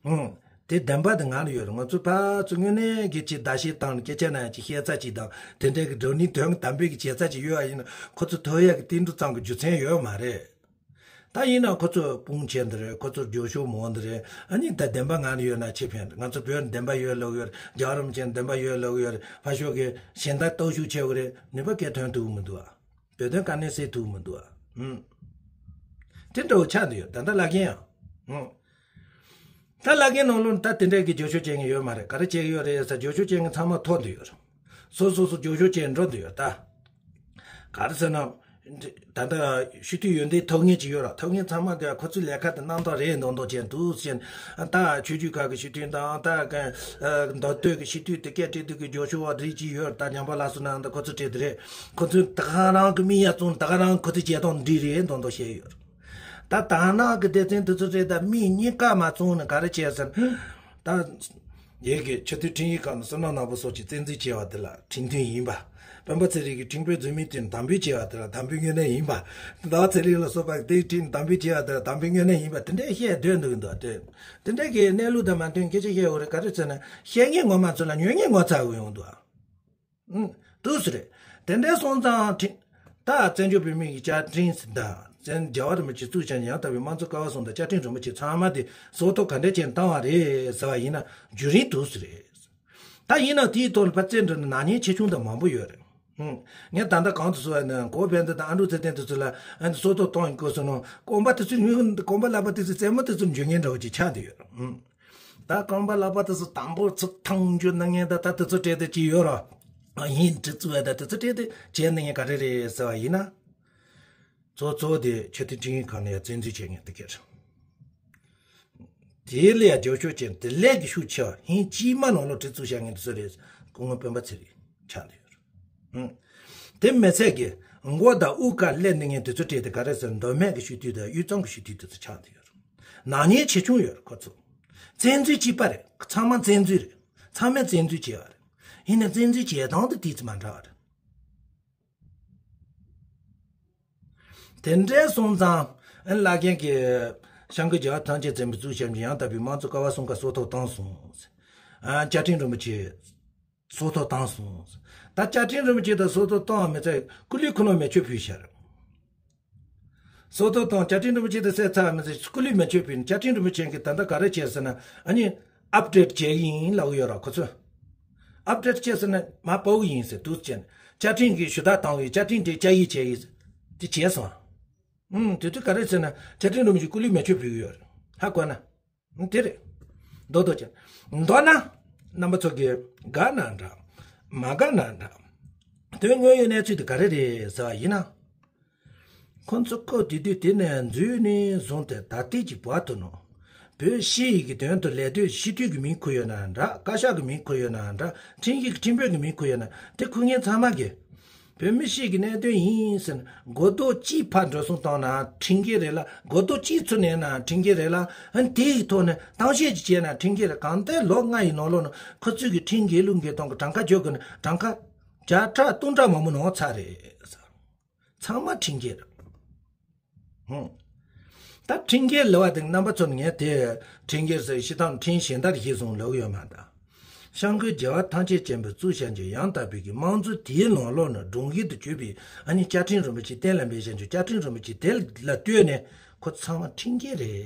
ཧུམ། དེ་བདེན་པ་དེ་ང་ལ་ཡོད་རེད། ང་ཚོ་ཕར་ཚུར་དངོས་གནས་ཀྱི་ཅིག་ཟླ་ཤས་བཏང་ནས་སྐད་ཆ་ན་ཡང་ཅིག་བཤད་ས་ཅིག་དང་། དེ་འདྲའི་གི་བགྲོ་གླེང་དོན་དམ་པའི་གི་བྱེད་ས་ཅིག་ཡོད་པ་ཡིན་ན། ཁོ་ཚོ་ཐོབ་ཡག་གི་བསྟུན་གྲོས་ཙམ་གྱི་རྒྱུ་མཚན་ཡོད་མ་རེད། ད་ཡིན་ན་ཁོ་ཚོ་དཔུང་བྱས་འདི་རེད། ཁོ་ཚོ་རྒྱུ་ཤོག་མང་འདི་རེད། ཨ་ནི་ད་བདེན་པ་ང་ལ་ཡོད་ན་ཆེ་ཕན། ང་ཚོ་བོད་བདེན་པ་ཡོད་ལབ་ཡོད་རེད། རྒྱལ་བ་རིན་པོ་ཆེ་བདེན་པ་ཡོད་ལབ་ཡོད་རེད། ཕར་ཕྱོགས་ཀྱི་གཞན་དག་སྟོབས་ཤུགས་ཆེ་བོ་རེད། ནུས་པ་གལ་ཐོན་ཐུབ་མི་འདུག་ཨ། བོད་དོན་དཀའ་གནད་སེལ་ཐུབ་མི་འདུག་ཨ། ཧུམ། དེ་འདྲ་བོ་ཆགས་འདུག་ཡོད། ད་ལྟ་བླ་རྒན་ཡང་། ཧུམ། ད་བླ་རྒན་ནང་ལོགས་ད་དེ་འདྲའི་གི་རྒྱུ་ཤོག་བྱེད་མཁན་ཡོད་མ་རེད། ག་རེ་བྱེད་ཀྱི་ཡོད་རེད་ཟེར། རྒྱུ་ཤོག་བྱེད་མཁན་ཚང་མ་ཐོར་འདུག་ཡོད། སོ་སོ་སོ་རྒྱུ་ཤོག་བྱེད་འགྲོ་འདུག་ཡོད་ད། ག་རེ་ཟེར་ན། ད་ལྟ་སྤྱི་འཐུས་ཡོན་ཏན་ཐོབ་མཁན་ཅིག་ཡོད་ར། ཐོབ་མཁན་ཚང་མ་དེ་ཁོ་ཚོའི་ལས་ཀ་དེ་རྣམ་དག་རེད་མདོག་མདོག་བྱས་འདུག་ཟེར། ད་ཆོས་བརྒྱུད་ཁག་གི་སྤྱི་འཐུས་དང་། ད་ག་མདོ་སྟོད་ཀྱི་སྤྱི་འཐུས་དེ་སྐད་སྤྲད་དུས་ཀྱི་རྒྱུ་ཤོག་བ་རིགས་ཅིག་ཡོད་ར། ད་ཉམས་པ་ལགས་སུ་ན་ད་ཁོ་ཚོ་སྤྲད་དེ་རེད། ཁོ་ཚོས་ད་ག་རང་གི་མི་ཡར་བཙོང་། ད་ག་རང་ཁོ་ཚོས་བྱེད་སྟངས་འདི་རེད་མདོག་མདོག་བཤད་ཡོད་ར། ད་དར་ནག་གི་སྡེ་ཚན་དེ་ཚོ་རེད། ད་མི་གཉིས་ཀ་མ་བཙོང་ནས་ག་རེ་བྱས་ཟེར། ད་ཡེ་གི་ཆེས་མཐོའི་ཁྲིམས་ཡིག་ཁང་ནས་བསོད་ནམས་ནོར་བུ་སོགས་ཀྱིས་བཙན་འཛུལ་བྱས་པ་དེ་ལ་ཁྲིམས་མཐུན་ཡིན་པ། སྤེན་པ་ཚེ་རིང་གིས་ཁྲིམས་དཔོན་འཛུལ་མི་དེ་དམ་འབུལ་བྱས་པ་དེ་ལ་དམ་འབུལ་དངོས་གནས་ཡིན་པ། ཟླ་བ་ཚེ་རིང་ལ་སོགས་པ་དེའི་ཁྲིམས་དམ་འབུལ་བྱས་པ་དེ་ལ་དམ་འབུལ་དངོས་གནས་ཡིན་པ། དེ་འདྲའི་བཤད་སྡོད་འདུག་གི་འདུག་ཨ། དེ་དེ་འདྲའི་གི་གནས་ལུགས་དང་མ་མཐུན་སྐད་ཆ་བཤད་ཡོད་རེད། ག་རེ་ཟེར་ན། བཤད་མཁན་ངོ་མ་ཚོ་ལ་ཉོན་མཁན་ངོ་ཚ་བོ་ཡོང་འདུག་ཨ། ཨུམ། འདུག་སེ་རེད། དེ་འདྲའི་སོང་ཙང་ཁྲི། ད་བཙན་བྱོལ་བོད་མིའི་བཅའ་ཁྲིམས་དང་། བཙན། རྒྱལ་བ་རིན་པོ་ཆེ་བཙུགས་བྱས་ཡང་དག་པའི་དམངས་གཙོ་ཀ་བ་གསུམ་དང་བཅའ་ཁྲིམས་རིན་པོ་ཆེ་ཚང་མ་དེ་སྲོག་ཐོག་ག་འདྲ་བྱས་བཏང་བ་རེད་ཟེར་བ་ཡིན་ན། བརྒྱུད་རིམ་འདུག་སེ་རེད། ད་ཡིན་ན་དེའི་ཐོག་ལ་ཕར་བཙལ་འགྲོ་ན་ནག་ཉེས་ཆེ་ཆུང་དང་མང་པོ་ཡོད་རེད། ཧུམ། ངས་ད་ལྟ་གོང་དུ་གསུངས་པ་ནང་གོ་བན་དེ་དང་ཨ་འབྲུག་ཚེ་བརྟན་དེ་ཚོ་ལ་ཨ་ནི་སྲོག་ཐོག་གཏོང་ཡི་གོ་སོང་ནོ། རྐང་པ་དེ་ཚོ་ཉུང་། རྐང་པ་ཀླད་པ་དེ་ཚོ་རྩེ་མོ་དེ་ཚོ་འཇུ་མཁན་འདྲ་བོ་ཅིག་ཆགས་བསྡད་ཡོད་རེད། ཧུམ། ད་རྐང་པ་ཀླད་པ་དེ་ཚོ་དང་པོ་ཚུར་ཐང་རྒྱུ་གནང་མཁན་ད་ད་དེ་ཚོ་སྤྲད་དེ་ཅི་ཡོད་ར། ཨ་ཡིན་དྲི་ཚུལ་བ་ད་དེ་ཚོ་སྤྲད་དེ་བྱས་གནང་མཁན་ག་རེ་རེད་ཟེར་བ་ཡིན་ན། གཙོ་གཙོ་བོ་དེ་ཆེས་མཐོའི་ཁྲིམས་ཡིག་ཁང་ནས་ཡ་བཙན་འཛུལ་བྱས་མཁན་དེ་ག་རེད། དེ་ལས་ཡ་རྒྱབ་སྐྱོར་བྱས་དེ་ལས་ཀྱི་ཤུགས་ཆེ་བ་ཧིན་དཀྱུས་མ་ནང་ལོགས་དྲི་ཚུལ་བཤད་མཁན་དེ་ཚོ་རེད། སྐུ་ངོ་སྤེན་པ་ཚེ་རིང་ཆགས་བསྡད་ཡོད་རེད། ཧུམ། དེ་མི་ཚད་ཀྱི་མགོ་དང་དབུ་ཁ་སླེབས་གནང་མཁན་དེ་ཚོ་སྤྲད་དེ་ག་རེ་ཟེར། མདོ་སྨད་ཀྱི་སྤྱི་འཐུས་དང་དབུས་གཙང་གི་སྤྱི་འཐུས་དེ་ཚོ་ཆགས་བསྡད་ཡོད་རེད། ནག་ཉེས་ཆེ་ཆུང་ཡོད་རེད་ཁོ་ཚོ། བཙན་འཛུལ་གཅིག་པ་རེད། ཚང་མ་བཙན་འཛུལ་རེད། ཚང་མས་བཙན་འཛུལ་བྱས་པ་རེད། ཡིན་ནའི་བཙན་འཛུལ་བྱེད་སྟངས་དེ་དེ་ཙམ་མ་འདྲ་བ་རེད། དེ་འདྲའི་སོང་ཙང་། ཨ་བླ་རྒན་གྱིས་སྐྱབས་མགོན་རྒྱལ་བ་ཐམས་ཅད་མཁྱེན་པས་བཙུགས་བྱས་ཡང་དག་པའི་དམངས་གཙོ་ཀ་བ་གསུམ་ཀ་སྲོག་ཐོག་བཏང་སོང་། ཨ་བཅའ་ཁྲིམས་རིན་པོ་ཆེ་སྲོག་ཐོག་བཏང་སོང་། ད་བཅའ་ཁྲིམས་རིན་པོ་ཆེ་དང་སྲོག་ཐོག་བཏང་བ་མི་ཚད་སྐུ་ལུས་ཁོ་ན་མེ་མཆོད་ཕུལ་ཤག་སྲོག་ཐོག་བཏང་། བཅའ་ཁྲིམས་རིན་པོ་ཆེ་དེ་བསད་ཚར་བ་མི་ཚད་སྐུ་ལུས་མེ་མཆོད་ཕུལ་ནས། བཅའ་ཁྲིམས་རིན་པོ་ཆེ་གིས་ད་ལྟ་ག་རེ་བྱས་ཟེར་ན། ཨ་ནི་ཨབ་ཌེཊ་བྱས་ཡིན་ལབ་ཡོད་ར་ཁོ་ཚོས། ཨབ་ཌེཊ་བྱས་ཟེར་ན་མ་པའུ་ཡིན་ཟེར་འདུག་ཅན། བཅའ་ཁྲིམས་ཀྱི་ཞུ་དག་བཏང་བའི་བཅའ་ཁྲིམས་དེ་བཅའ་ཡིག་བྱས་ཡིན་ཟེར། དེ་བྱས་སོང་། ཨུམ། དེ་དུས་ག་རེ་ཟེར་ན་བཅའ་ཁྲིམས་རིན་པོ་ཆེ་སྐུ་ལུས་མེ་མཆོད་ཕུལ་གྱི་ཡོད་རེད། ཧ་གོ་ན། དེ་རེད། མདོར་བསྡུས་ཀྱང་། མདོར་ན། རྣམ་པ་ཚོ་གིས་དགའ་ན་འདྲ། མ་དགའ་ན་འདྲ། དོན་དངོས་ཡོད་གནས་ཚུལ་དེ་ག་རེ་རེད་ཟེར་བ་ཡིན་ན། ཁོ་ཚོ་སྐབས་དེ་དུས་དེ་ནས་འཛུལ་ནས་བཟུང་སྟེ་ད་ལྟའི་གི་བར་དུ་ནང་། བོད་སྤྱི་ཡི་གི་དོན་དུ་ལས་དོན་སྤྱི་འཐུས་ཀྱི་མིང་འཁུར་ཡོད་ན་འདྲ། བཀའ་ཤག་གི་མིང་འཁུར་ཡོད་ན་འདྲ། ཁྲིམས་ཀྱི་ཁྲིམས་དཔོན་གྱི་མིང་འཁུར་ཡོད་ན་དེ་འཁུར་མཁན་ཚང་མ་གིས། བོད་མི་སྤྱི་གི་གནད་དོན་ཡིན་ཟེར་ནས་མགོ་ཐོག་གཅིག་ཕར་འགྲོ་སོང་བཏང་ན་ཁྲིམས་འགལ་རེད་ལ། མགོ་ཐོག་གཅིག་ཚུར་ནས་ན་ཁྲིམས་འགལ་རེད་ལ། ཨ་ནི་དེ་ཡི་ཐོག་ནས་གཏམ་བཤད་ཅིག་བྱས་ན་ཁྲིམས་འགལ་རེད། གང་ལྟར་ལོ་ལྔ་ཡི་ནང་ལོགས་ནང་ཁོ་ཚོས་ཀྱི་ཁྲིམས་འགལ་ལུགས་འགལ་གཏོང་གི་གྲངས་ཀ་བརྗོད་དགོས་ན་གྲངས་ཀ་བརྒྱ་ཕྲག་སྟོང་ཕྲག་མང་པོ་ནང་ཚར་རེད། ཚང་མ་ཁྲིམས་འགལ་རེད། ཧུང་། ད་ཁྲིམས་འགལ་ལབ་པ་དེ་རྣམ་པ་ཚོ་ནས་ངས་དེ་ཁྲིམས་འགལ་ཟེར་ཤི་ཐང་ཁྲིམས་གཞན་དག་ཞིག་བཟུང་ལབ་ཡོད་མ་ད། སྐྱབས་མགོན་རྒྱལ་བ་ཐམས་ཅད་མཁྱེན་པས་གཙོས་བྱ་རྒྱུ་ཡང་དག་པའི་གི་དམངས་གཙོ་དེའི་ནང་ལོགས་ནས་སྒྲོམ་གཞི་དུ་གྱུར་པའི་ཨ་ནི་བཅའ་ཁྲིམས་རིན་པོ་ཆེ་གཏན་ལ་འབེབས་བྱ་རྒྱུ། བཅའ་ཁྲིམས་རིན་པོ་ཆེ་དེ་ལ་ལྟོས་ནས་ཁོ་ཚང་མ་ཁྲིམས་འགལ་རེད།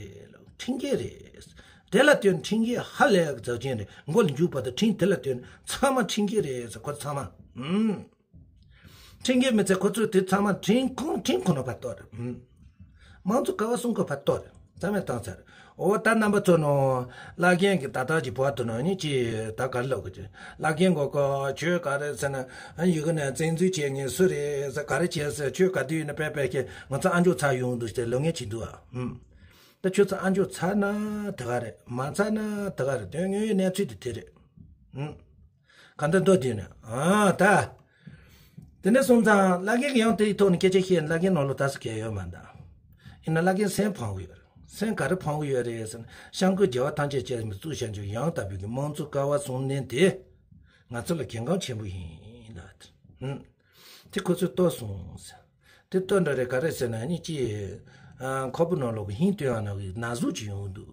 ཁྲིམས་འགལ་རེད། དེ་ལ་ལྟོས་ནས་ཁྲིམས་འགལ་ཧ་ལས་ཡག་གི་རྫབ་ཆེན་རེད། མགོ་ལ་མཇུག་བར་དུ་ཁྲིམས་དེ་ལ་ལྟོས་ནས་ཚང་མ་ཁྲིམས་འགལ་རེད་ཟེར་ཁོ་ཚང་མ། ཨུམ། ཁྲིམས་འགལ་མི་ཚད་ཁོ་ཚོས་དེ་ཚང་མ་ཁྲིམས་ཁང་ཁྲིམས་ཁོ་ན་ཕར་གཏོར་རེད། ཨུམ། དམངས་གཙོ་ཀ་བ་གསུམ་ཀ་ཕར་གཏོར་རེད། རྩ་མེད་བཏང་ཚར་རེད། འོ་ད་རྣམ་པ་ཚོ་ནོ། བླ་རྒན་གྱི་ད་ལྟ་གྱི་བར་དུ་ནོ་ནི་ཅི་ད་ག་རེ་ལབ་དགོས་ཀྱི། བླ་རྒན་གོ་གོ་ཁྱོད་ག་རེ་ཟེར་ན་ཡུ་གུ་ནས་བཙན་འཛུལ་བྱས་ངས་སུ་རེད་ཟེར་ག་རེ་བྱས་ཟེར། ཁྱོད་ག་དུས་ཡིན་ན་པེ་པེ་ཁྱེད་ང་ཚོ་ཨ་མཆོག་ཚར་ཡོང་འདུག་ཟེར་ལབ་ངེས་བྱེད་འདུག་ཨ། ཨུམ། ད་ཁྱོད་ཚོ་ཨ་མཆོག་ཚར་ན་ད་ག་རེད། མ་ཚར་ན་ད་ག་རེད། དོན་དངོས་ཡོད་གནས་ཚུལ་དེ་དེ་རེད། ཨུམ། ག་འདྲ་འདུག་དེ་ནས་ཨ་ད། དེ་ནས་སོང་ཙང་བླ་རྒན་གྱི་ཡང་དེའི་ཐོག་ནས་སྐད་ཆ་བཤད་ན་བླ་རྒན་ནང་ལོགས་ད་སུ་གལ་ཡོད་མ་འདུག་ཡིན་ན་བླ་རྒན་སེམས་ཕངས་གི་ཡོད་རེད། སེམས་ག་རེ་ཕངས་གི་ཡོད་རེད་ཟེར་ན། སྐྱབས་མགོན་རྒྱལ་བ་ཐམས་ཅད་མཁྱེན་པས་བཙུགས་བཞག་རྒྱུ་ཡང་དག་པའི་གི་དམངས་གཙོ་ཀ་བ་གསུམ་ལྡན་དེ་ང་ཚོ་ལ་གལ་འགངས་ཆེན་པོ་ཡིན་ལ། ཨུམ། དེ་ཁོ་ཚོས་བཏོན་སོང་ཟེར། དེ་བཏོན་འདྲ་རེད། ག་རེ་ཟེར་ན་ཨ་ནི་ཅི། ཨ། ཁོག་པ་ནང་ལོགས་ཀྱི་ཧིང་སྟོན་ཡག་ནང་གི་ན་ཟུག་ཅིག་ཡོང་འདུག་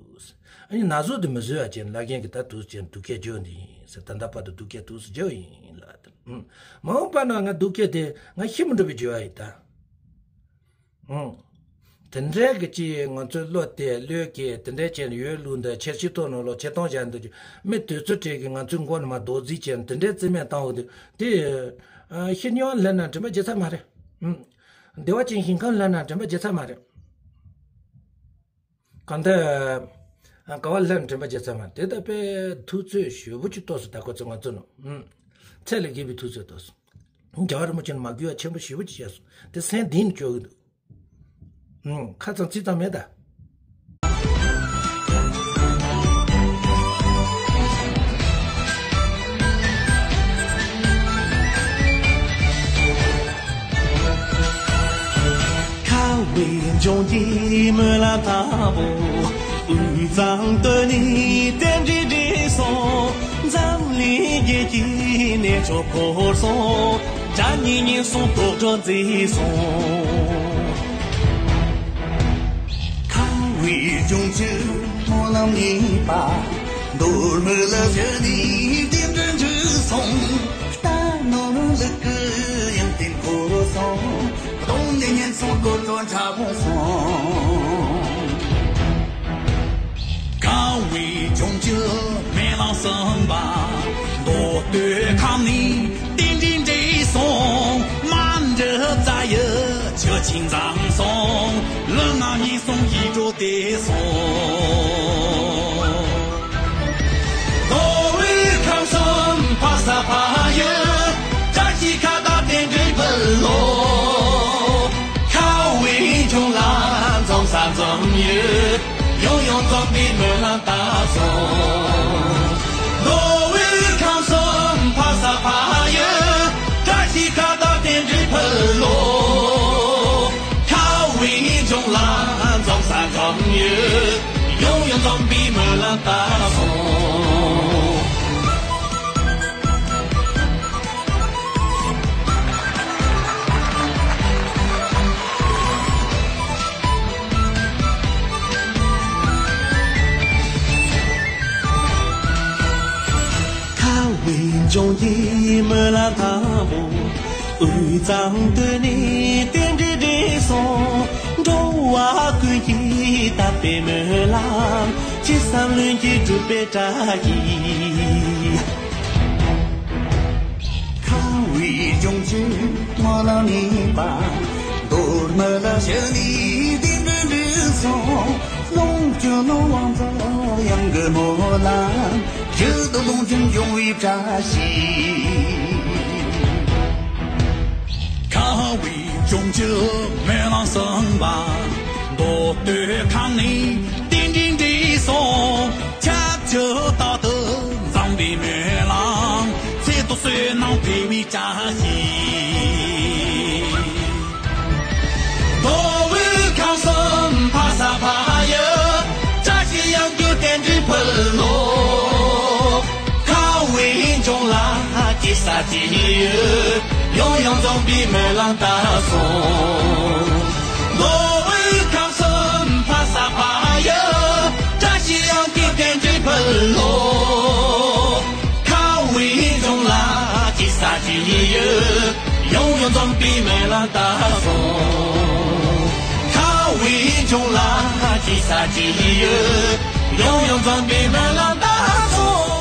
ཨ་ནི་ན་ཟུག་དེ་མི་བཟོད་ཡག་ཅན་བླ་རྒན་གྱི་ད་དུས་ཅན་སྡུག་སྐད་བརྗོད་འདི་ཡིན་ཟེར། ད་ལྟ་བར་དུ་སྡུག་སྐད་དུས་སུ་བརྗོད་ཡིན་ལ། ཨུམ། མ་འོངས་པ་ན་ང་སྡུག་སྐད་དེ་ང་ཤི་མི་འགྲོ་བའི་རྒྱུ་བ་ཡིན་ད། ཨུམ། དེ་འདྲའི་གི་ཅི་ང་ཚོའི་བློ་དེ་བློས་ཀྱི་དེ་འདྲའི་ཅན་ཡོད་ལུགས་འདི་ཆེར་སྤྱི་ཚོགས་ནང་ལོགས་ཆེ་མཐོང་བཞག་འདུག་ཀྱི་མི་དུས་ཚོད་དྲན་གྱི་ང་ཚོའི་མགོ་ནས་མ་རྡོག་རྫིས་ཅན་དེ་འདྲའི་རྩིས་མེད་བཏང་འོ་དེ་དེ། ཤི་མྱོང་ལེན་ན་དྲན་པ་བརྗེད་ཚར་མ་རེད། ཨུམ། བདེ་བ་ཅན་ཞིང་ཁམས་ལེན་ན་དྲན་པ་བརྗེད་ཚར་མ་རེད། གང་ལྟར། ག་བ་ལེན་དྲན་པ་བརྗེད་ཚར་མ་རེད། དེ་ལྟ་བུའི་དུས་ཚོད་ཞེ་པོ་ཅིག་ཏོག་སུ་ད་ཁོ་ཚོ་ང་ཚོ་ནོ། ཨུམ། ཚད་ལས་བརྒལ་བའི་དུས་ཚོད་ཏོག་སུ། རྒྱལ་བ་རིན་པོ་ཆེ་ནས་མ་གུས་པ་ཆེན་པོ་ཞེ་པོ་ཅིག་བྱས་སོང་། དེ་སེམས་གཏིང་ནས་སྐྱོ་གི་འདུག་ཨུམ། ཁ་ཙམ་ཚིག་ཙམ་མེད་ད། ཁ་བའི་ལྗོངས་ཀྱི་སྨོན་ལམ་དང་པོ། དབུས་གཙང་སྟོད་ནས་རྟེན་འབྲེལ་འགྲིག་སོང་། འཛམ་གླིང་རྒྱལ་གྱི་གནས་མཆོག་བོར་སོང་། དགྲ་གཉེན་ཉེན་སོང་། དོག་སྒྲོན་མཛེས་སོང་། ཁམས་པའི་ལྗོངས་ཀྱི་སྨོན་ལམ་ཡིན་པ། མདོ་སྨད་ལ་བཞུད་ནས་རྟེན་འབྲེལ་འགྲིག་སོང་། རྟ་ནོར་ལུག་གི་ཡང་རྟེན་འཁོར་སོང་། གདོང་ནས་ཉེན་སོང་། དོག་སྒྲོན་འཁྲབ་སོང་། ཁམས་པའི་ལྗོངས་ཀྱི་སྨོན་ལམ་གསུམ་པ། མདོ་སྟོད་ཁམས་ནས་རྟེན་འབྲེལ་འགྲིག་སོང་། མ་འདྲི་རྩ་ཡི་ཆུ་ཆེན་འཛོམས་སོང་། ལུས་ངག་ཉེན་སོང་། ཡིད་འགྲོ་བདེ་སོང་། མདོ་དབུས་ཁམས་གསུམ་ཕ་ས་ཕ་ཡུལ། བཀྲ་ཤིས་ཁ་བཏགས་རྟེན་འབྲེལ་ཕུལ་ལོ། ཁམས་པའི་ལྗོངས་ལ་འཛོམས་ས་འཛོམས་ཡུལ། ཡང་ཡང་འཛོམས་པའི་སྨོན་ལམ་བཏབ་སོང་། མདོ་དབུས་ཁམས་གསུམ་ཕ་ས་ཕ་ཡུལ། བཀྲ་ཤིས་ཁ་བཏགས་རྟེན་འབྲེལ་ཕུལ་ལོ། ཁམས་པའི་ལྗོངས་ལ་འཛོམས་ས་འཛོམས་ཡུལ། ཡང་ཡང་འཛོམས་པའི་སྨོན་ལམ་བཏབ་སོང་། ཁམས་པའི་ལྗོངས་ཀྱི་སྨོན་ལམ་དང་པོ། དབུས་གཙང་སྟོད་ནས་རྟེན་འབྲེལ་འགྲིག་སོང་། འགྲོ་བ་ཀུན་གྱི་དད་པའི་སྨོན་ལམ། ཅི་བསམ་ལྷུན་གྱིས་འགྲུབ་པའི་བཀྲ་ཤིས། ཁམས་པའི་ལྗོངས་ཀྱི་སྨོན་ལམ་ཡིན་པ། མདོ་སྨད་ལ་བཞུད་ནས་རྟེན་འབྲེལ་འགྲིག་སོང་། ལོངས་སྤྱོད་ནོར་དབང་རྫོགས་གཡང་གི་སྨོན་ལམ། ཡུལ་དུ་ལོངས་སྤྱོད་འབྱུང་བའི་བཀྲ་ཤིས། ཁམས་པའི་ལྗོངས་ཀྱི་སྨོན་ལམ་གསུམ་པ། མདོ་སྟོད་ཁམས་ནས་རྟེན་འབྲེལ་འགྲིག་སོང་། ཁྱབ་བསྒྲགས་རྟག་ཏུ་འཛོམས་པའི་སྨོན་ལམ། ཚེ་ཐུབ་བསོད་ནམས་འཕེལ་བའི་བཀྲ་ཤིས། མདོ་དབུས་ཁམས་གསུམ་ཕ་ས་ཕ་ཡུལ། བཀྲ་ཤིས་གཡང་རྒྱུད་རྟེན་འབྲེལ་ཕུལ་ལོ། ཁམས་པའི་ལྗོངས་ལ་སྐྱེ་ས་སྐྱེ་ཡུལ། ཡང་ཡང་འཛོམས་པའི་སྨོན་ལམ་བཏབ་སོང་། མདོ་དབུས་ཁམས་གསུམ་ཕ་ས་ཕ་ཡུལ། བཀྲ་ཤིས་གཡང་རྒྱུད་རྟེན་འབྲེལ་ཕུལ་ལོ། ཁམས་པའི་ལྗོངས་ལ་སྐྱེ་ས་སྐྱེ་ཡུལ། ཡང་ཡང་འཛོམས་པའི་སྨོན་ལམ་བཏབ་སོང་། ཁམས་པའི་ལྗོངས་ལ་སྐྱེ་ས་སྐྱེ་ཡུལ། ཡང་ཡང་འཛོམས་པའི་སྨོན་ལམ་བཏབ་སོང་།